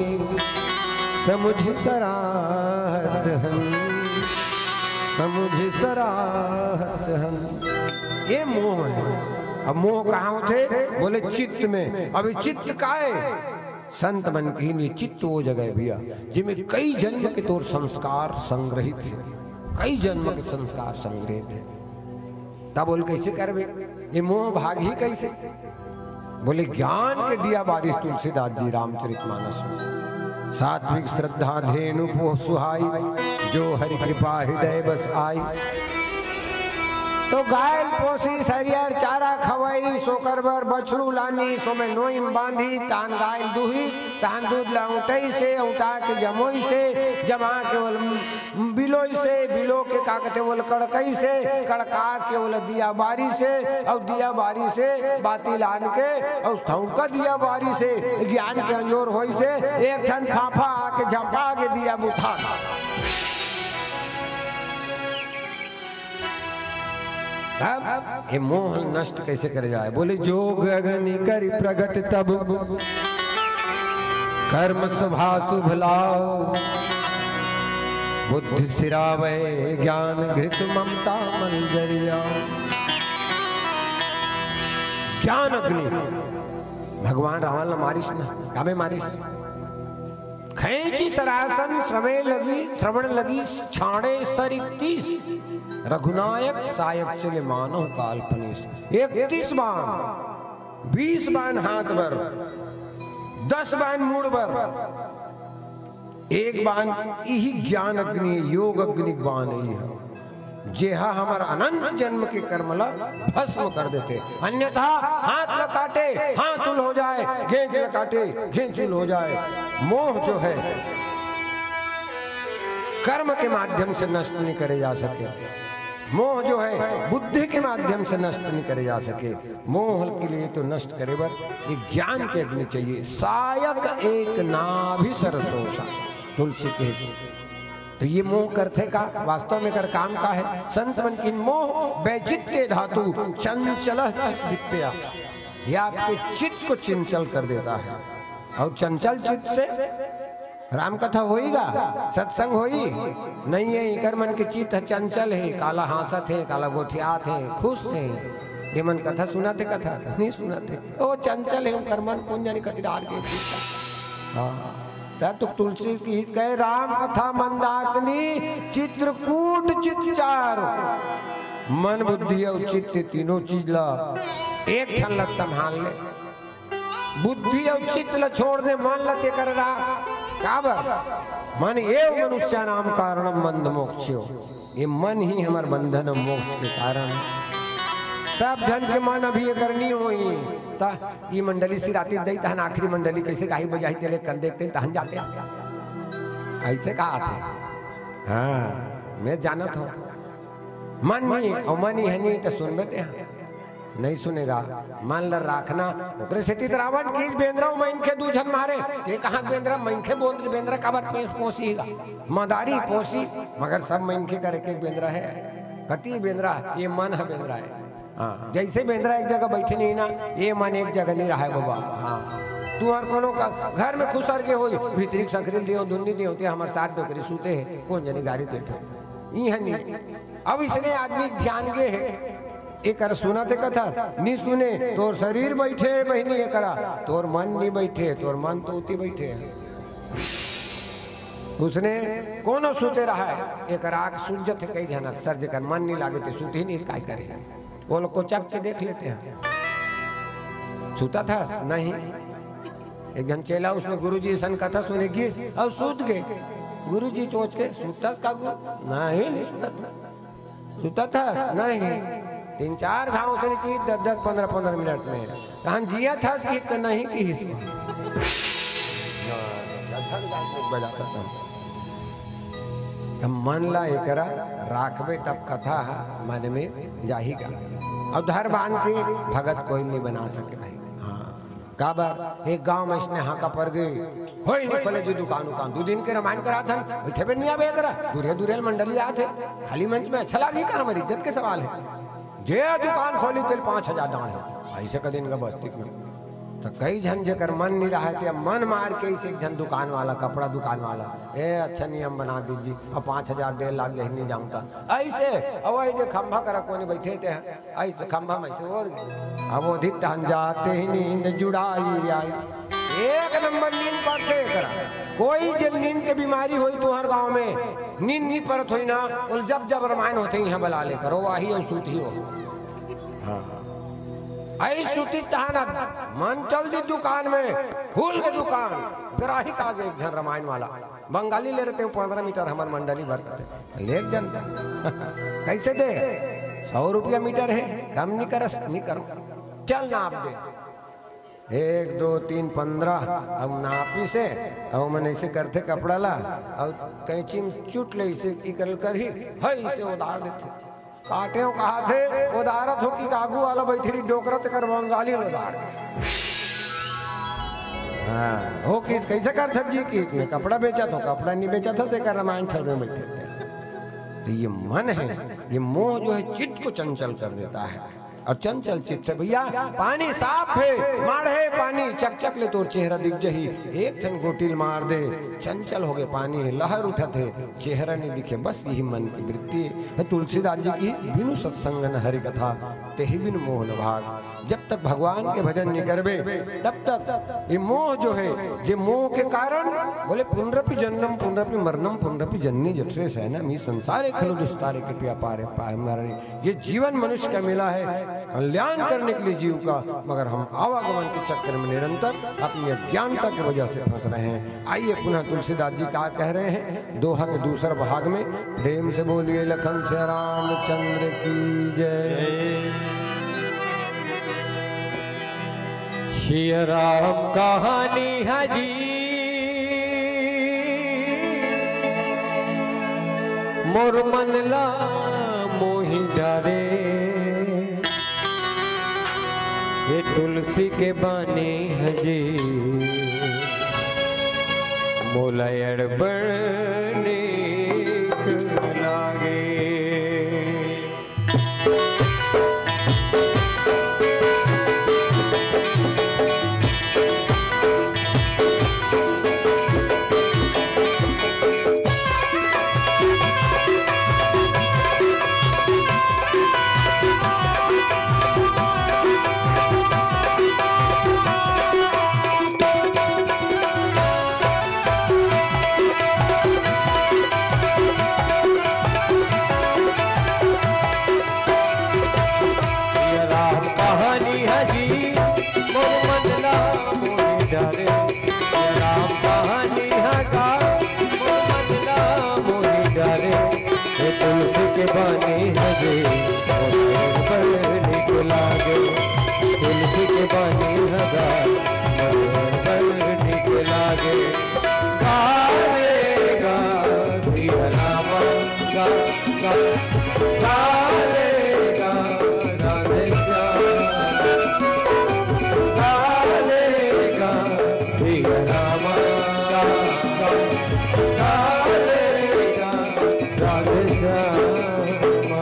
समुझ सराहत हन, समुझ सराहत हन। ये मोह हे। अब मोह कहाँ होथे? बोले चित्त में। अब ये चित्त का हे? संत मन कहिन ये चित्त वो जगह हे भैया, जिमे कई जन्म के तोर संस्कार संग्रहित हे, कई जन्म के संस्कार संग्रहित हे। तब बोल, कैसे करबे? ये मोह भागही कैसे? बोले, ज्ञान के दिया बारिस तुलसीदास जी रामचरितमानस में। सात्विक श्रद्धा धेनु पोह सुहाई, जो हरि कृपा हृदय बस आई। तो गाय ल पोसिस, हरियर चारा खवाइस, ओकर बर बछरू लानिस, ओमे नोई म बांधिस, तहान गाय ल दुहिस, तहान दूध ल औंटइस, औंटा के जमोइस, जमा के ओल बिलोइस, बिलो के का कथे, ओला कड़कइस, कड़का के ओला दिया बारिस, अउ दिया बारिस, बाती लान के, अउ ठौका दिया बारिस, ज्ञान के अंजोर होइस, एक ठन फाफा आके झपा के दिया बुता। तब ये मोह नष्ट कैसे करे जाए? बोले, जोग अग्नि करि प्रगट तब, कर्म शुभा शुभ लाव, बुद्धि सिरावै ज्ञान घृत ममता मल जरि जाव। ज्ञान अग्नि, भगवान रावण ला मारिस ना, कामे मारिस? खैंची सरासन श्रमे लगी, श्रवण लगी, छाड़े सर इकतीस। रघुनायक सायक चले मानव काल फनीस। इकतीस बाण, बीस बाण हाथ बर, दस बाण मूड़ बर, एक बाण इही ज्ञान अग्नि, योग अग्नि के बाण इही ह। जेहा हमर अनंत जन्म के कर्म ला भस्म कर देथे। अन्यथा हाथ ला काटे, हाथ उल हो जाए, घेंच ला काटे, घेंच उल हो जाए। मोह जो है, कर्म के माध्यम से नष्ट नहीं करे जा सके। मोह जो है, बुद्धि के माध्यम से नष्ट नहीं करे जा सके। मोह के लिए तो नष्ट करे बर ये ज्ञान के अग्नि चाहिए। सायक एक नाभि सरसोसा, तुलसी के। तो ये मोह करथे का? वास्तव में एकर काम का है? संत मन कहिन, मोह वैचित्य धातु चंचल चित्त वित्तया। ये आपके चित्त को चंचल कर देता है। अउ चंचल चित्त से राम कथा होई गा, सत्संग होई? नहीं है। इकर मन के चित्त ह चंचल हे, काला हाँसत हे, काला गोठियात हे, खुश हे। ये मन कथा सुनत हे, कथा नहीं सुनत हे, ओ चंचल हे, उनकर मन कोन जानी कति डार के चित्त। हाँ, त तो तुलसी किहिस कहे, "राम कथा मंदाकिनी चित्रकूट चित चार।" मन, बुद्धि अउ चित्त, तीनों चीज ला एक ठन ला संभाल ले। बुद्धि अउ चित्त ल छोड़ दे, मन ल तेकर रा-, काबर? "मन एव मनुष्याणाम कारणम बंध मोक्षो।" ये मन ही हमर बंधन अउ मोक्ष के कारण। सब झन के मन अभी एकर नी होही। त ई मंडली सिराती दई, तहन आखिरी मंडली कइसे गाही बजाही, तेले कन देखते तहन जाते। अइसे कहा थे। हाँ, मैं जानत हूँ। मन नी, अउ मन ही है नी, त सुनबे ते हाँ। नहीं सुनेगा, मन ल राखना। ओकरे सेती त रावण किहिस, "बेंदरा अउ मनखे दू झन मारे।" ते कहाँ के बेंदरा, मनखे बोंद के बेंदरा काबर पे-, पोसी गा? मदारी पोसी, मगर सब मनखे कर एक एक बेंदरा हे। कति बेंदरा, ये मन ह बेंदरा हे। हाँ, जइसे बेंदरा एक जगह बइठे नहीं ना, ये मन एक जगह नहीं रहा हे बाबा। हाँ, तुहर कोनो का घर में खुसर के हो, भीतरी के संकरी ल दियो, दुन्नी दियो, ते हमर साथ डोकरी सूते हे, कोन जनी गारी देथे। इहाँ नहीं। अब इसने आदमी ध्यान गे हे, एकर सुनत हे कथा, नी सुने, तोर शरीर बइठे हे बहिनी एकरा, तोर मन नी बइठे, तोर मन तो उती बइठे हे। उसने कोनो सुते रहा हे, एकर आँख सूज जथे कई झनक सर, जेकर मन नी लागे ते सुतही नहीं, काय करे? वो लोग को चक के देख लेते हैं। सुतत हस? नहीं। एक झन चेला उसने गुरुजी सन कथा सुने गिस अउ सूत गे। गुरुजी सोच के, "सुतस का गुरु?" "नहीं, नहीं सुतत।" "सुतत हस?" "नहीं।" तीन चार घाव उसने की दस दस, पन्द्रह पन्द्रह मिनट में। "तहन जियत हस?" कि त नहीं किहिस। बजाता था। त मन ला एकरा राखबे तब कथा ह मन में जाही गा। अउ धर बांध के भगत कोई नहीं बना सके भाई। हाँ, काबर एक गांव में इसने हाका पर गए, होई नहीं खोले जी दुकान उकान, दू दिन के रामायण करा थन, बैठे बे नहीं आवे एकरा, दूरिया दूरिया मंडली आत हे, खाली मंच में अच्छा लागी का, हमर इज्जत के सवाल हे। जे दुकान खोली तेल पाँच हजार डांड़ हे, अइसे कदिन का बस्ती में। त कई झन जेकर मन नहीं रहा हे, ते मन मार के इसे एक झन दुकान वाला, कपड़ा दुकान वाला, "ए, अच्छा नियम बना दीजिए, अब पाँच हजार डेढ़ लाख यही नहीं जानता।" अइसे, अब वही जे खंभा करा कोने बैठे ते हैं, अइसे खंभा में से ओढ़ गए। अब ओढ़ी तहन जाते ही नींद जुड़ाई आई। एक नंबर नींद पड़थे एकरा। कोई जे नींद के बीमारी होई तुहर गांव में, नींद नहीं पड़त होई ना, बोल जब जब रामायण होथे इहाँ बला ले करो, वही अउ सूत ही हो। हाँ। आई सूती तहन अब मन चल दी दुकान में, फूल के दुकान, ग्राहिक आगे एक झन रामायण वाला, बंगाली ले रहते हो पन्द्रह मीटर हमर मंडली भर करते, ले जनता। कैसे दे? सौ रुपया मीटर हे, कम नहीं करस, नहीं करो। चल नाप दे। एक, दो, तीन, पन्द्रह, अब नापी से, अब मन ऐसे करथे कपड़ा ला, अउ कैंची में चुट ले इसे इकल करही, हई इसे उधार देथे। काटे हो कहा थे, उधारत हो कि आगू वाला बैठरी डोकरा तेकर बंगाली ल उधार देथे। हाँ, हो कि कैसे करथे जी कि मैं कपड़ा बेचत हो, कपड़ा नहीं बेचत हो, तेकर रामायण ठर में बैठे थे। तो ये मन है, ये मोह जो है चित्त को चंचल कर देता है। अउ चंचल चित्त से भैया, पानी साफ हे, माढ़े पानी, चकचक ले तोर चेहरा दिख जही। एक ठन गोटी ल मार दे, चंचल हो गे पानी हे, लहर उठत हे, चेहरा नहीं दिखे, बस यही मन की वृत्ति हे। तुलसीदास जी किहिस, "बिनु सत्संग न हरि कथा, तेहि बिनु मोह न भाग।" जब तक भगवान के भजन नहीं करबे, तब तक ये मोह जो है, जे मोह के कारण बोले, "पुनरपि जन्म पुनरपि मरणम पुनरपि जननी जठरे शयनम, ई संसारे खलु दुस्तारे कृपया पारे पाए मरणी।" ये जीवन मनुष्य का मिला है, कल्याण करने के लिए जीव का, मगर हम आवागमन के चक्कर में निरंतर अपनी अज्ञानता की वजह से फंस रहे हैं। आइए पुनः तुलसीदास जी क्या कह रहे हैं दोहा के दूसर भाग में। प्रेम से बोलिए लखन सिया रामचंद्र की जय। सिया राम कहानी हजी मोर मन ला मोहि डारे। ये तुलसी के बानी हजी मोला अड़बड़ नीक लागे। दे, मोर बड़ निक लागे, तुलसी के बानी हगा, मोर बड़ निक लागे। गा रे गा, सिया रामा, गा, गा, गा रे गा, राधे श्याम। गा रे गा, सिया रामा, गा, गा, गा रे गा, राधे श्यामा।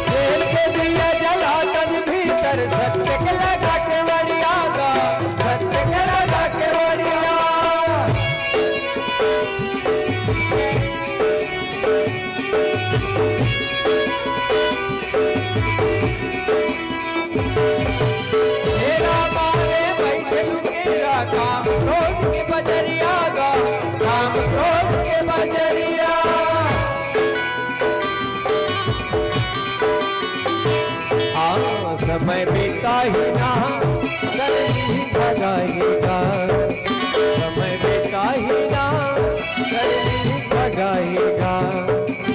तेल के दिया जला तन भीतर, सत्य के लगा के बढ़िया गा, सत्य के लगा के बढ़िया। तेरा बारे बैठे लुकेरा, काम क्रोध के बजरिया गा, काम क्रोध के बजरिया। आ, समय बिताही ना, कर ली भगाई गा। समय बिताही ना, कर ली भगाई गा।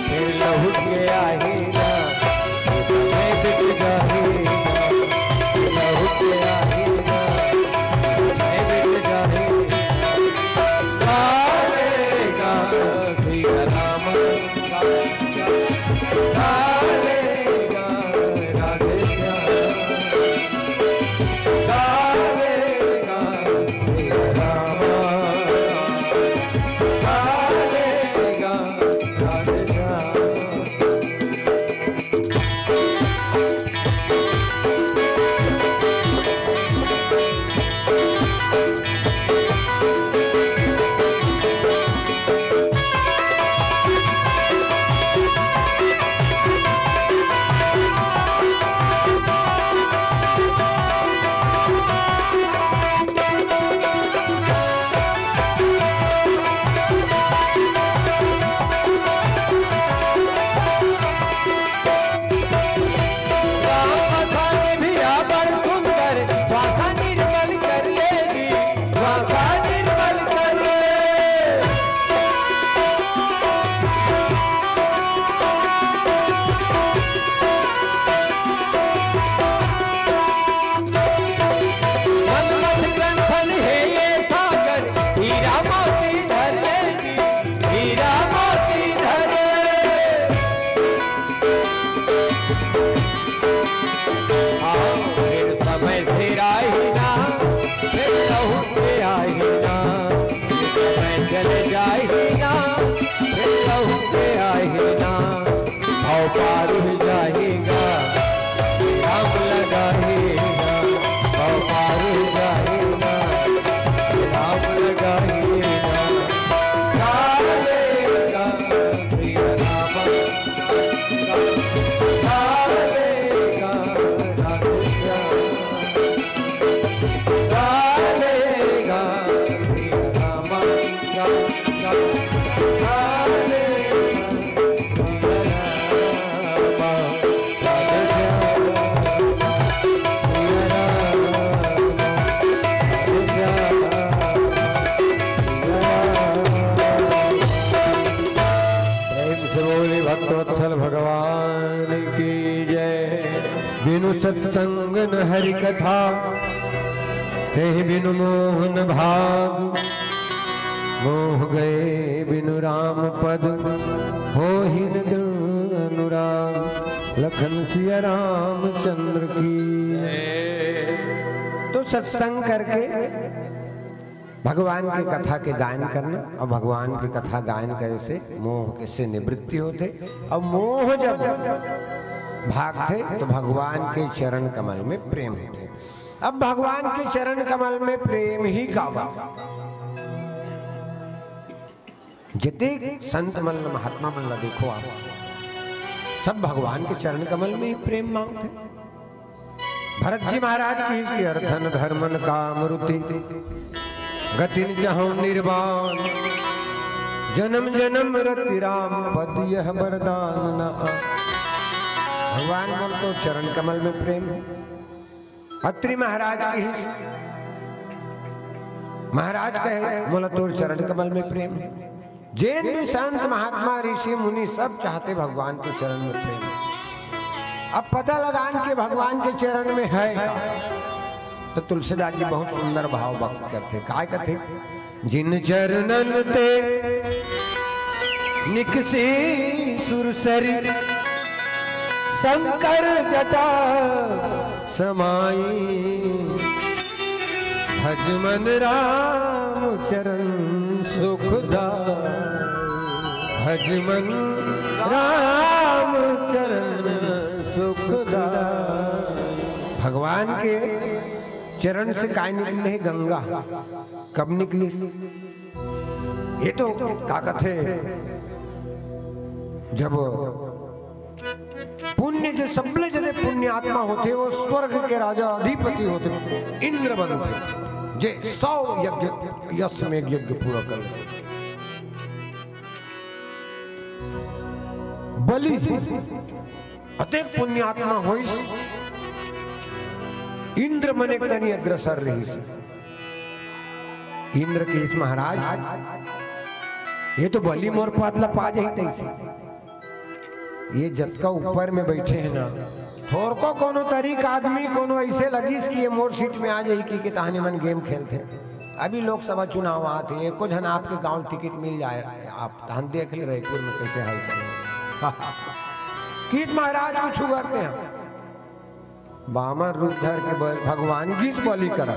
फिर लहुट के आही ना, समय बित जाही ना। फिर लहुट के आही ना, समय बित जाही ना। काले का भी राम प्रेम से बोली भक्तवत्सल भगवान की जय। बिनु सत्संग न हरि कथा, तेहि बिनु मोहन भाग। मोह गए बिनु राम पद, होहि न दृढ़ अनुराग। लखन सिया रामचंद्र की। तो सत्संग करके भगवान के कथा के गायन करना, अउ भगवान के कथा गायन करे से मोह के से निवृत्ति होथे, अउ मोह जब भागथे तो भगवान के चरण कमल में प्रेम होथे। अब भगवान के चरण कमल में प्रेम ही काबर? जितेक संत मन ल, महात्मा मन ल देखो आप, सब भगवान के चरण कमल में ही प्रेम मांगथे। भरत जी महाराज कहिस कि अर्थन धर्मन काम रुति, गतिन चाहौ निर्वाण, जन्म जन्म रति राम पद यह वरदान न आ। भगवान मोर तो चरण कमल में प्रेम हे। अत्रि महाराज कहिस, महाराज कहे, मोला तोर चरण कमल में प्रेम हे। जेन भी संत महात्मा ऋषि मुनि सब चाहथे भगवान के चरण में प्रेम। अब पता लगान के भगवान के चरण में हे का, तो तुलसीदास जी बहुत सुंदर भाव व्यक्त करथे। काय कथे? जिन चरणन ते निकसी सुरसरी, शंकर जटा समाई। भज मन राम चरण सुखदाई। भज मन राम चरण सुखदाई। भगवान के चरण से काय निकले हे? गंगा। कब निकलिस? ये तो का कथे, जब पुण्य, जे सबले जदे पुण्यात्मा होथे, वो स्वर्ग के राजा अधिपति होथे, इंद्र बनथे, जे सौ यज्ञ, अश्वमेघ यज्ञ पूरा कर लेथे। बलि अतेक पुण्यात्मा होइस, इंद्र मन एक तनी अग्रसर रहिस। इंद्र कहिस, महाराज, ये तो बलि मोर पद ला पा जाही तइसे। ये जतका ऊपर में बैठे हे ना, थोरको कोनो तरीक आदमी कोनो ऐसे लगिस कि ये मोर सीट में आ जाही कि, कि तहनी मन गेम खेलथे। अभी लोकसभा चुनाव आत हे, एको झन आपके गांव टिकट मिल जाए, आप तहन देख ले रईपुर में कैसे हलचल हे। कहिस महाराज कुछ करते हैं। बामन रूप धर के बोल, भगवान गिस बलि करा।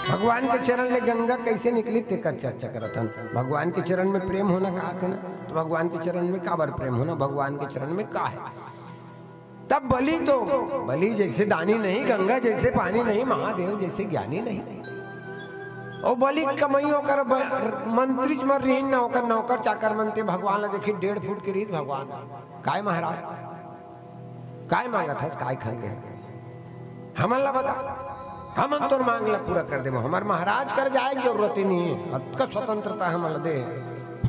भगवान के चरण ले गंगा कैसे निकली, तेकर चर्चा करत हन। भगवान के चरण में प्रेम होना कहा थे ना, तो भगवान के चरण में काबर प्रेम होना, भगवान के चरण में का हे? तब बलि तो, बलि जैसे दानी नहीं, गंगा जैसे पानी नहीं, महादेव जैसे ज्ञानी नहीं। ओ बलि कमई ओकर ब-, मंत्रीच मन रहिन ना, ओकर नौकर चाकर मन ते भगवान ला देखी डेढ़ फुट के रहिस भगवान। काय महाराज? काय मांगत हस, काय खंगे? हमन ला बता, हमन तोर मांग ला पूरा कर देबो। हमर महाराज कर जाए के जरूरत ही नहीं हे, अतका स्वतंत्रता हमन ला दे।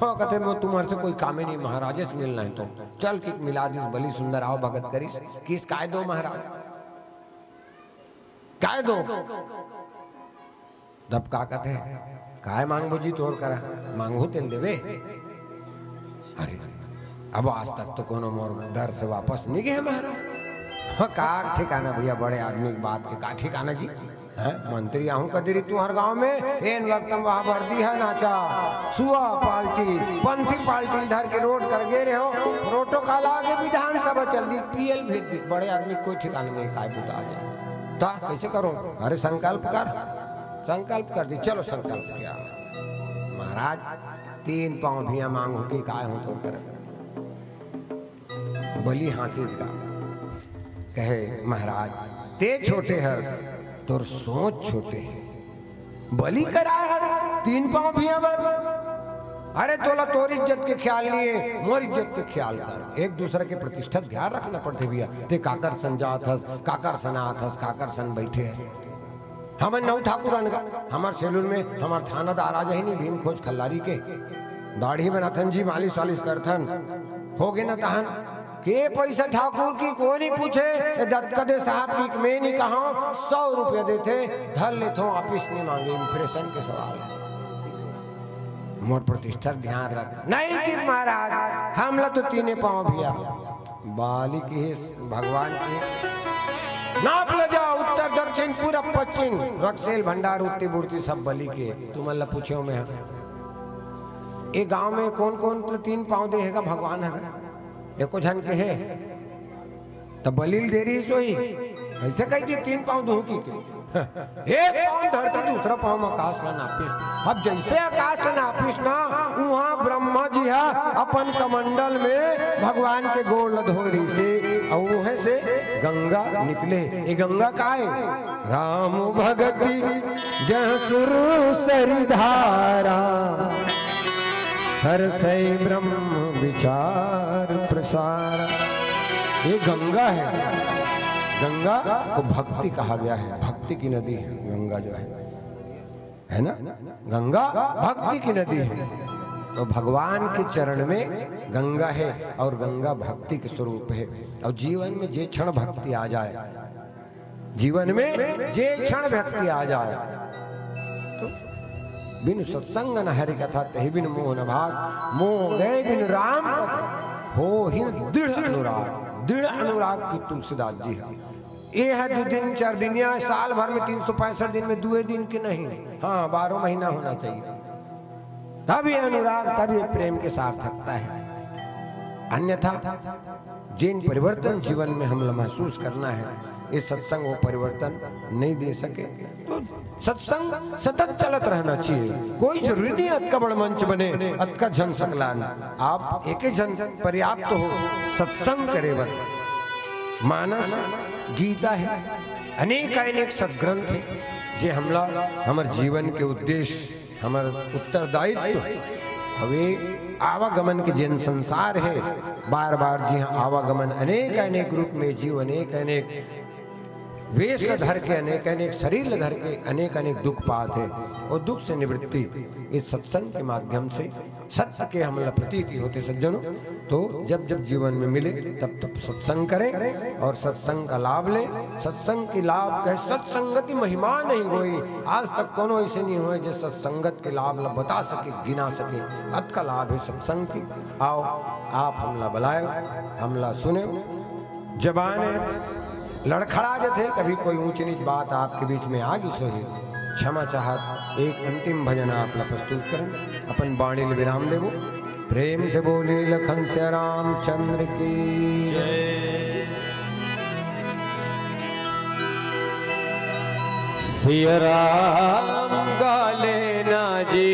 हो कथे, "मैं तुम्हारे से कोई कामे नहीं, महाराजे से मिलना है तो।" चल कि मिला दिस बलि सुंदर, आव भगत करिस, कहिस, "काय दो महाराज, काय दो?" तब का कथे, "काय मांगबो जी तोर करा, मांगहू तेल देबे।" अरे, अब आज तक तो कोनो मोर दर से वापस नहीं गए महाराज। हाँ, का ठिकाना भैया, बड़े आदमी के बात के का ठिकाना जी? हैं? मंत्री आहूं कदरी तुहर गांव में, एन वक्त में वहां वर्दी हे नाचा, सुआ पार्टी, पंथी पार्टी धर के रोड कर गे रहे हो, प्रोटोकॉल आगे विधानसभा चल दी, पीएल भेज दी, बड़े आदमी कोई ठिकाना नहीं, काय बुता आ जाए। ता कैसे करो? अरे संकल्प कर, संकल्प कर दी, चलो संकल्प किया। महाराज तीन पांव भिया मांगहूं कि काय हो तो कर। बलि हाँसिस गा, कहे, "महाराज, ते छोटे हस, तोर सोच छोटे हे। बलि कराए हस तीन पांव भिया बर? अरे तोला तोर इज्जत के ख्याल नहीं हे, मोर इज्जत के ख्याल कर। एक दूसरे के प्रतिष्ठा के ध्यान रखना पड़थे भैया। ते काकर सन जात हस, काकर सन आत हस, काकर सन बैठे हस?" हमन नौ ठाकुर अन गा, हमर सैलून में हमर थानादार आ जाही नी, भीम खोज खल्लारी के दाढ़ी बनाथन जी, मालिश वालिश करथन, हो गे न तहन के पैसा ठाकुर की कोनी पूछे, ए दतकदे साहब की मैं नहीं कहा, सौ रुपया देथे, धर लेथो, वापिस नहीं मांगे, इंप्रेशन के सवाल हे। मोर प्रतिष्ठा के ध्यान रख, नहीं किस महाराज, हमला तो तीने पांव भिया। बलि कहिस भगवान के, "नाप ल जा, उत्तर दक्षिण पूरब पश्चिम, रक्सेल भंडार उत्ती बुड़ती सब बलि के, तुमन ल पूछेंव मैं। ए गांव में कोन कोन ल तीन पांव दे हे गा भगवान ह? एको झन के हे?" त बलि ल दे रहिस होही, अइसे कहि दिस तीन पांव दूहूं कहिके। एक पांव धरती, दूसरा पांव म आकाश ल नापिस। अब जइसे आकाश ल नापिस ना, उहां ब्रह्मा जी ह अपन कमंडल में भगवान के गोड़ ल धोय रहिसे, अउ उहें से गंगा निकले। ए गंगा काय? राम भगति जह सुरसरी धारा, हरषै ब्रह्म विचार प्रसार। ये गंगा है, गंगा को भक्ति कहा गया है, भक्ति की नदी है गंगा जो है, है ना? गंगा भक्ति की नदी है। तो भगवान के चरण में गंगा है और गंगा भक्ति के स्वरूप है। और जीवन में जे क्षण भक्ति आ जाए, जीवन में जे क्षण भक्ति आ जाए, तो बिनु सत्संग न हरि कथा, तहि बिनु मोह न भाग। मोह गए बिनु राम पद, होहिं दृढ़ अनुराग। दृढ़ अनुराग की तुलसीदास जी है। ये है दो दिन, चार दिन या साल भर में तीन सौ पैंसठ दिन में दुए दिन के नहीं, हाँ, बारह महीना होना चाहिए। तब ये अनुराग, तब ये प्रेम के सार्थकता है। अन्यथा जिन परिवर्तन जीवन में हमला महसूस करना है, ये सत्संग वो परिवर्तन नहीं दे सके। तो सत्संग सतत चलत रहना चाहिए। कोई जरूरी नहीं अतका बड़ मंच बने, अतका झन सकलान। आप एके झन पर्याप्त हो सत्संग करे बर। मानस गीता है, अनेक अनेक सदग्रंथ है, जे हमला हमर जीवन के उद्देश्य, हमर उत्तरदायित्व हवे। आवागमन के जेन संसार है, बार बार जी हाँ आवागमन, अनेक अनेक रूप में जीव अनेक अनेक वेश ल धर के, अनेक अनेक शरीर ल धर के अनेक अनेक दुख पात है। और दुख से निवृत्ति इस सत्संग के माध्यम से, सत्य के हमला प्रतीति होते सज्जनों। तो जब जब जीवन में मिले तब तब सत्संग करें और सत्संग का लाभ लें। सत्संग की लाभ कहे, सत्संगति महिमा नहीं होई। आज तक कोनो ऐसे नहीं हुए जो सत्संगत के लाभ ला बता सके, गिना सके। अतका लाभ है सत्संग की। आओ, आप हमला बुलाए, हमला सुने। जबान लड़खड़ा जथे, कभी कोई ऊंच नीच बात आपके बीच में आ गिस होही, क्षमा चाहत एक अंतिम भजन आप ला प्रस्तुत करन, अपन बाणी ल विराम देबो। प्रेम से बोले लखन सिया रामचंद्र की। सिया राम गाले ना जी।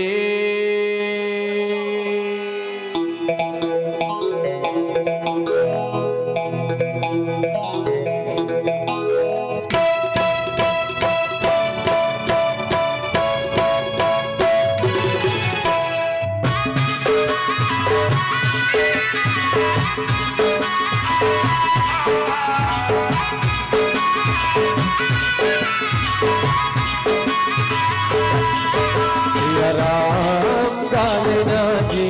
सिया राम गाले ना जी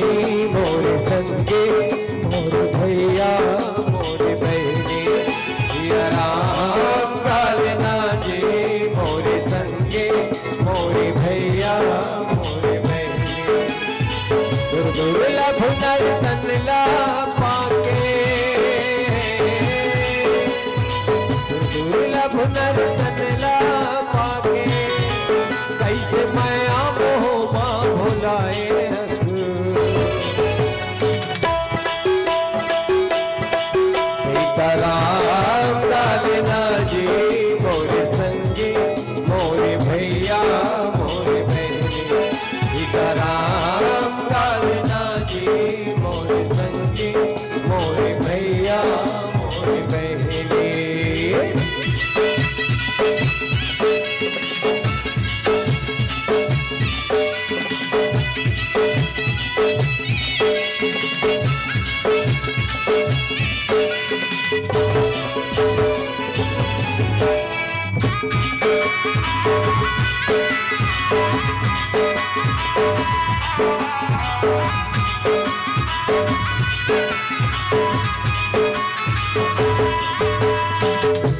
मोर संगी, मोर भैया, मोर बहिनी। सिया राम गाले ना जी मोर संगी, मोर भैया, मोर बहिनी। सुर दुर्लभ नर तन ला पाके, सुर दुर्लभ नर तन ला पाके, कैसे मया मोह मा भुलाए हस। सीताराम गाले ना जी मोर संगी, मोर भैया, मोर बहिनी। सीताराम गाले ना जी मोर संगी, मोर भैया, मोर बहिनी।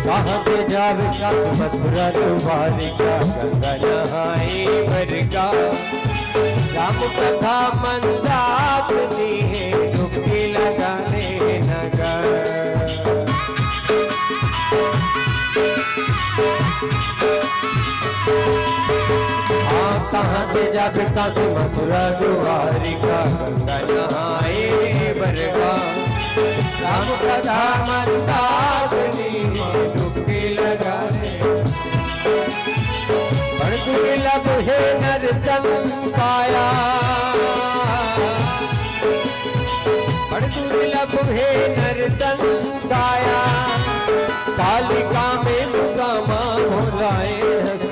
कहाँ दे जावे काशी मथुरा द्वारिका, गंगा नहाए बर का। राम कथा मंदाकिनी है, डुबकी लगाने नगर। हाँ, कहाँ दे जावे काशी मथुरा द्वारिका, गंगा नहाए बर का। राम कथा मंदाकिनी में डुबकी लगा ले। बड़ दुर्लभ है नर तन काया, बड़ दुर्लभ है नर तन काया, कालिका में मुकामा भुलाए हस।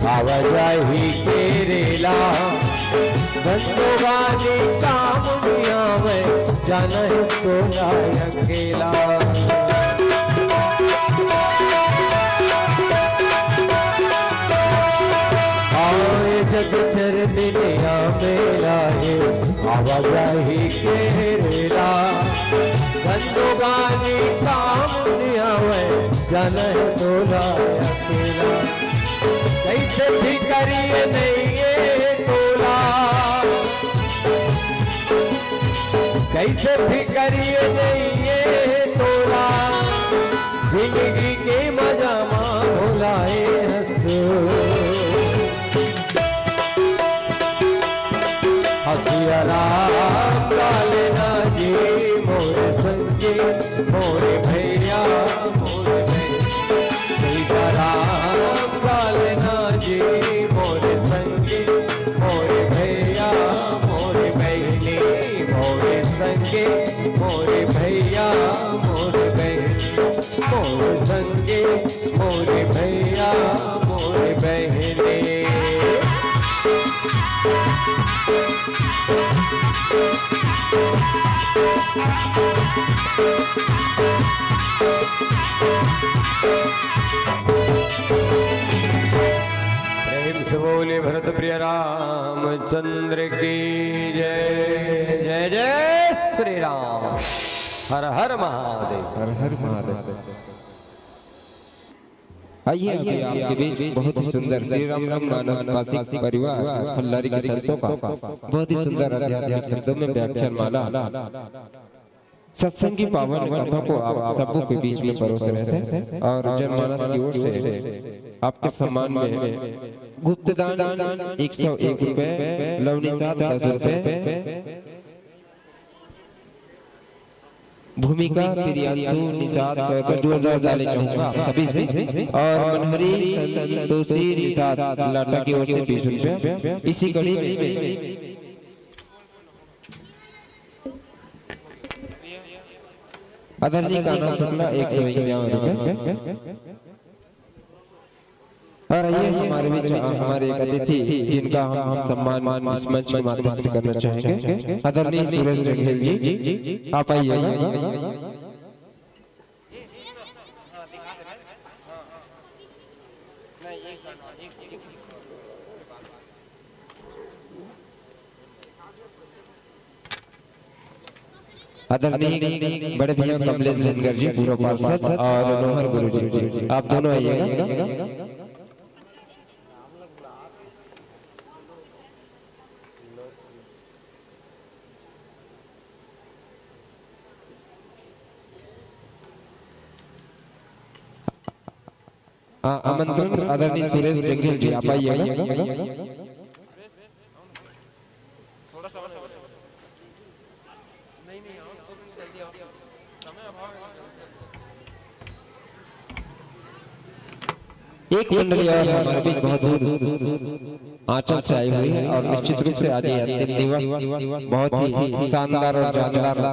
आवाजाही के रेला, धंधोबानी काम नइ आवय, जाना हे तोला अकेला। आए जग चरनिया मेला हे, आवाजाही के रेला, धंधोबानी काम नइ आवय, जाना हे तोला अकेला। कइसे फिकरिया नइ हे तोला, कइसे फिकरिया नइ हे तोला, जिनगी के मजा मा भुलाए हस। हँसिया राम डाले ना जी मोर संगी, मोर भइया, मोर बहिनी। हँसिया राम डाले ना जी मोर संगी, मोर भइया, मोर बहिनी, मोर संगी, मोर भइया, मोर बहिनी, मोर संगी, मोर भइया, मोर बहिनी। प्रेम से बोले भरत प्रिय रामचंद्र की जय। जय जय श्री राम। हर हर महादेव। हर हर महादेव। आइए, अभी आपके बीच बहुत ही सुंदर श्री राम राम मानस पासिक परिवार फल्लारी के संतों का बहुत ही सुंदर आध्यात्मिक शब्दों में व्याख्यान माला सत्संग की पावन कथा को आप सबों के बीच में परोस रहे थे और जनमानस की ओर से आपके सम्मान में गुप्तदान एक सौ एक रुपए, लवनिषाद दस रुपए, भूमिका प्रियांशु निषाद सौ रुपए, जोरदार ताली चाहूंगा आप सभी से। और मनहरी संतोषी निषाद लाटा की ओर से बीस रुपए। इसी कड़ी में आदरणीय कान्हा शुक्ला एक सौ इक्यावन रुपए। और आइए हमारे बीच हमारे एक अतिथि जिनका हम, हम सम्मान इस मंच के माध्यम से करना चाहेंगे, आदरणीय सुरेश जंघेल जी, आप आइए। आदरणीय बड़े भैया कमलेश धनगर जी, पूर्व पार्षद, और नोहर गुरु जी, आप दोनों आइएगा। हाँ, आमंत्रण आदरणीय सुरेश जंघेल जी, आप आइएगा। एक मंडली और हमारे बीच बहुत दूर आंचल से आई हुई है और निश्चित रूप से आज ये अंतिम दिवस बहुत ही शानदार और जानदार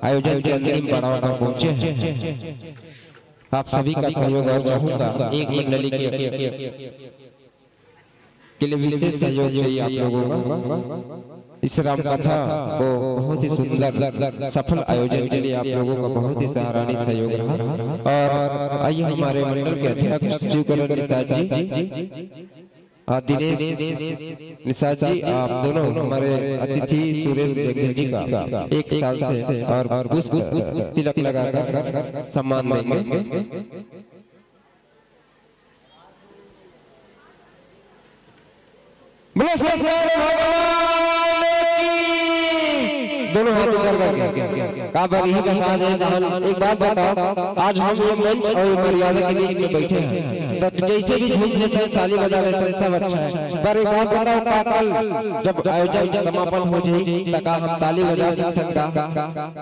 आयोजन के अंतिम पड़ाव पर पहुंचे हैं। आप सभी का सहयोग और चाहूंगा एक मंडली के के लिए विशेष सहयोग चाहिए आप लोगों का। इस राम कथा को बहुत ही सुंदर सफल आयोजन के लिए आप लोगों का बहुत ही सराहनीय सहयोग रहा। और आइए हमारे मंडल के अध्यक्ष शिवकरण निषाद जी, और दिनेश निषाद जी, आप दोनों हमारे अतिथि सुरेश जंघेल जी का एक साल से और पुष्प तिलक लगाकर सम्मान देंगे। बोलो सतनारायण भगवान की। दोनों हाथ ऊपर करके। का बर यही बता दे, एक बात बताओ, आज हम ये मंच और ये मर्यादा के बीच में बैठे हैं, तो जैसे भी झूम लेते हैं, ताली बजा लेते हैं, सब अच्छा है, पर एक बात बताओ, का कल जब आयोजन समापन हो जाए, तो का हम ताली बजा सकते हैं?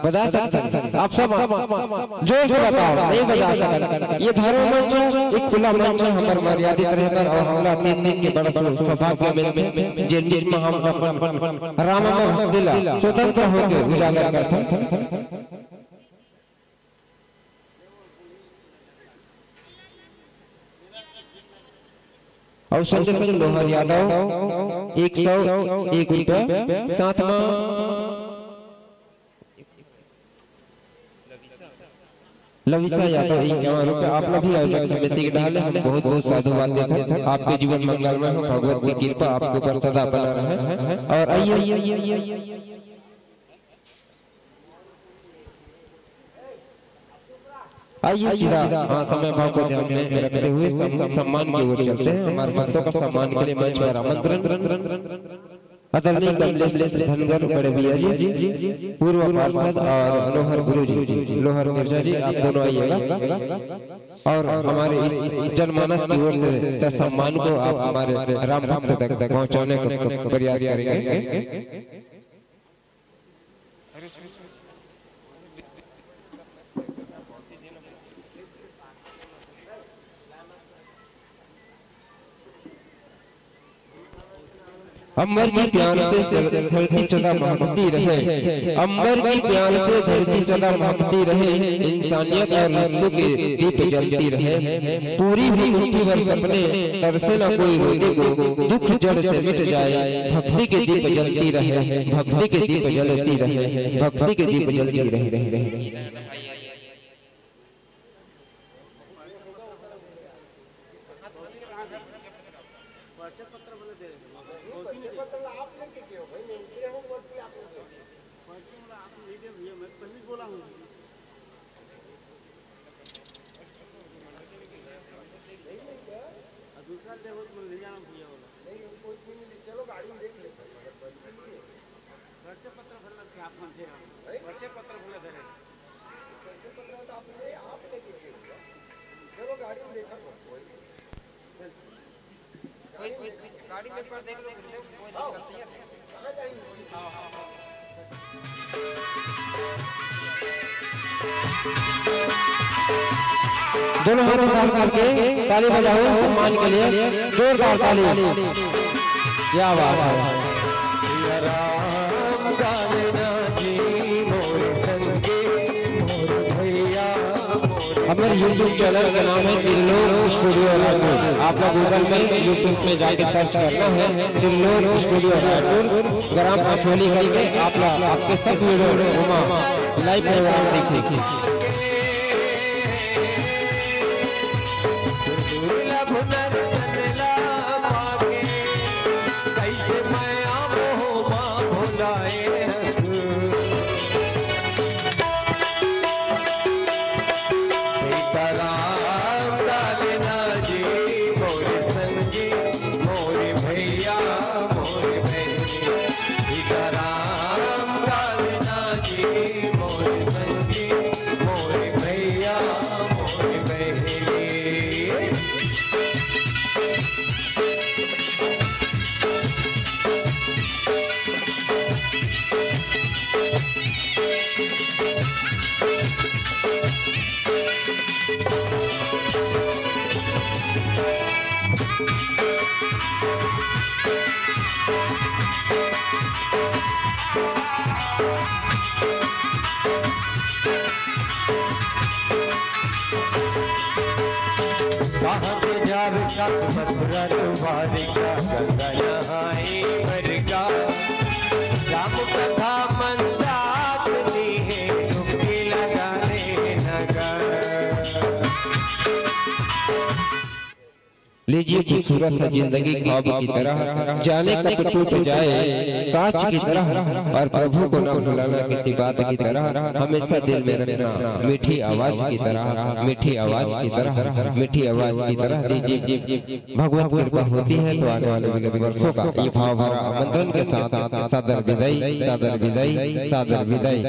बजा सकते हैं। आप सब जोर से बताओ, नहीं बजा सकते। ये धर्म मंच है, एक खुला मंच है, हमर मर्यादित रहकर और हमरा तीन दिन के बड़ा सौ-, सौभाग्य मिलथे, जेन बीच में हम अपन राम में भक्ति ला स्वतंत्र होकर उजागर करथन। अउ संगे संग लोहर यादव एक सौ एक रुपया, साथ म लविशा यादव इक्यावन रुपया। आप ला भी आयोजक समिति के डहार ले हम बहुत बहुत साधुवाद देथन। आपके जीवन मंगलमय हो, भगवत की कृपा आपके ऊपर सदा बना रहे। और आइए, आइए सीधा, हाँ, समय भाव को ध्यान में रखते हुए सम-, सम्मान की ओर चलते हैं। हमारे संतों का सम्मान के लिए मंच पर आमंत्रण। आदरणीय कमलेश धनगर बड़े भैया जी, पूर्व पार्षद, और लोहर गुरु जी, लोहर मिर्जा जी, आप दोनों आइएगा। और हमारे इस जनमानस की ओर से सम्मान को आप हमारे राम भक्त तक पहुंचाने का प्रयास करेंगे। अंबर की प्यार से धरती सदा महकती रहे, अंबर की प्यार से धरती सदा महकती रहे, इंसानियत और रिश्तों के दीप जलती रहे। पूरी हुई उठी भर सपने, तरसे ना कोई रोने को, दुख जड़ से मिट जाए, भक्ति के दीप जलती रहे, भक्ति के दीप जलती रहे, भक्ति के दीप जलती रहे। कोई, कोई, कोई गाड़ी में पर देख लो, कोई दिक्कत नहीं है। दोनों हाथ ऊपर करके ताली बजाओ, सम्मान के लिए जोरदार ताली। क्या बात है। अब मेरे YouTube चैनल का नाम है त्रिलोक स्टूडियो रायपुर। आप लोग Google में, YouTube में जाके सर्च करना है त्रिलोक स्टूडियो रायपुर, ग्राम अछोली करके। आप लोग, आपके सब वीडियो वहाँ लाइव प्रोग्राम देखिए। लीजिए, खूबसूरत है जिंदगी ख्वाब की तरह, जाने कब टूट जाए कांच की तरह, और प्रभु को न भुलाना किसी बात की तरह, हमेशा दिल में रखना मीठी आवाज की तरह, मीठी आवाज की तरह, मीठी आवाज की तरह। लीजिए, भगवत कृपा होती है तो आने वाले विगत वर्षों का ये भाव भरा आमंत्रण के साथ सादर विदाई, सादर विदाई, सादर विदाई।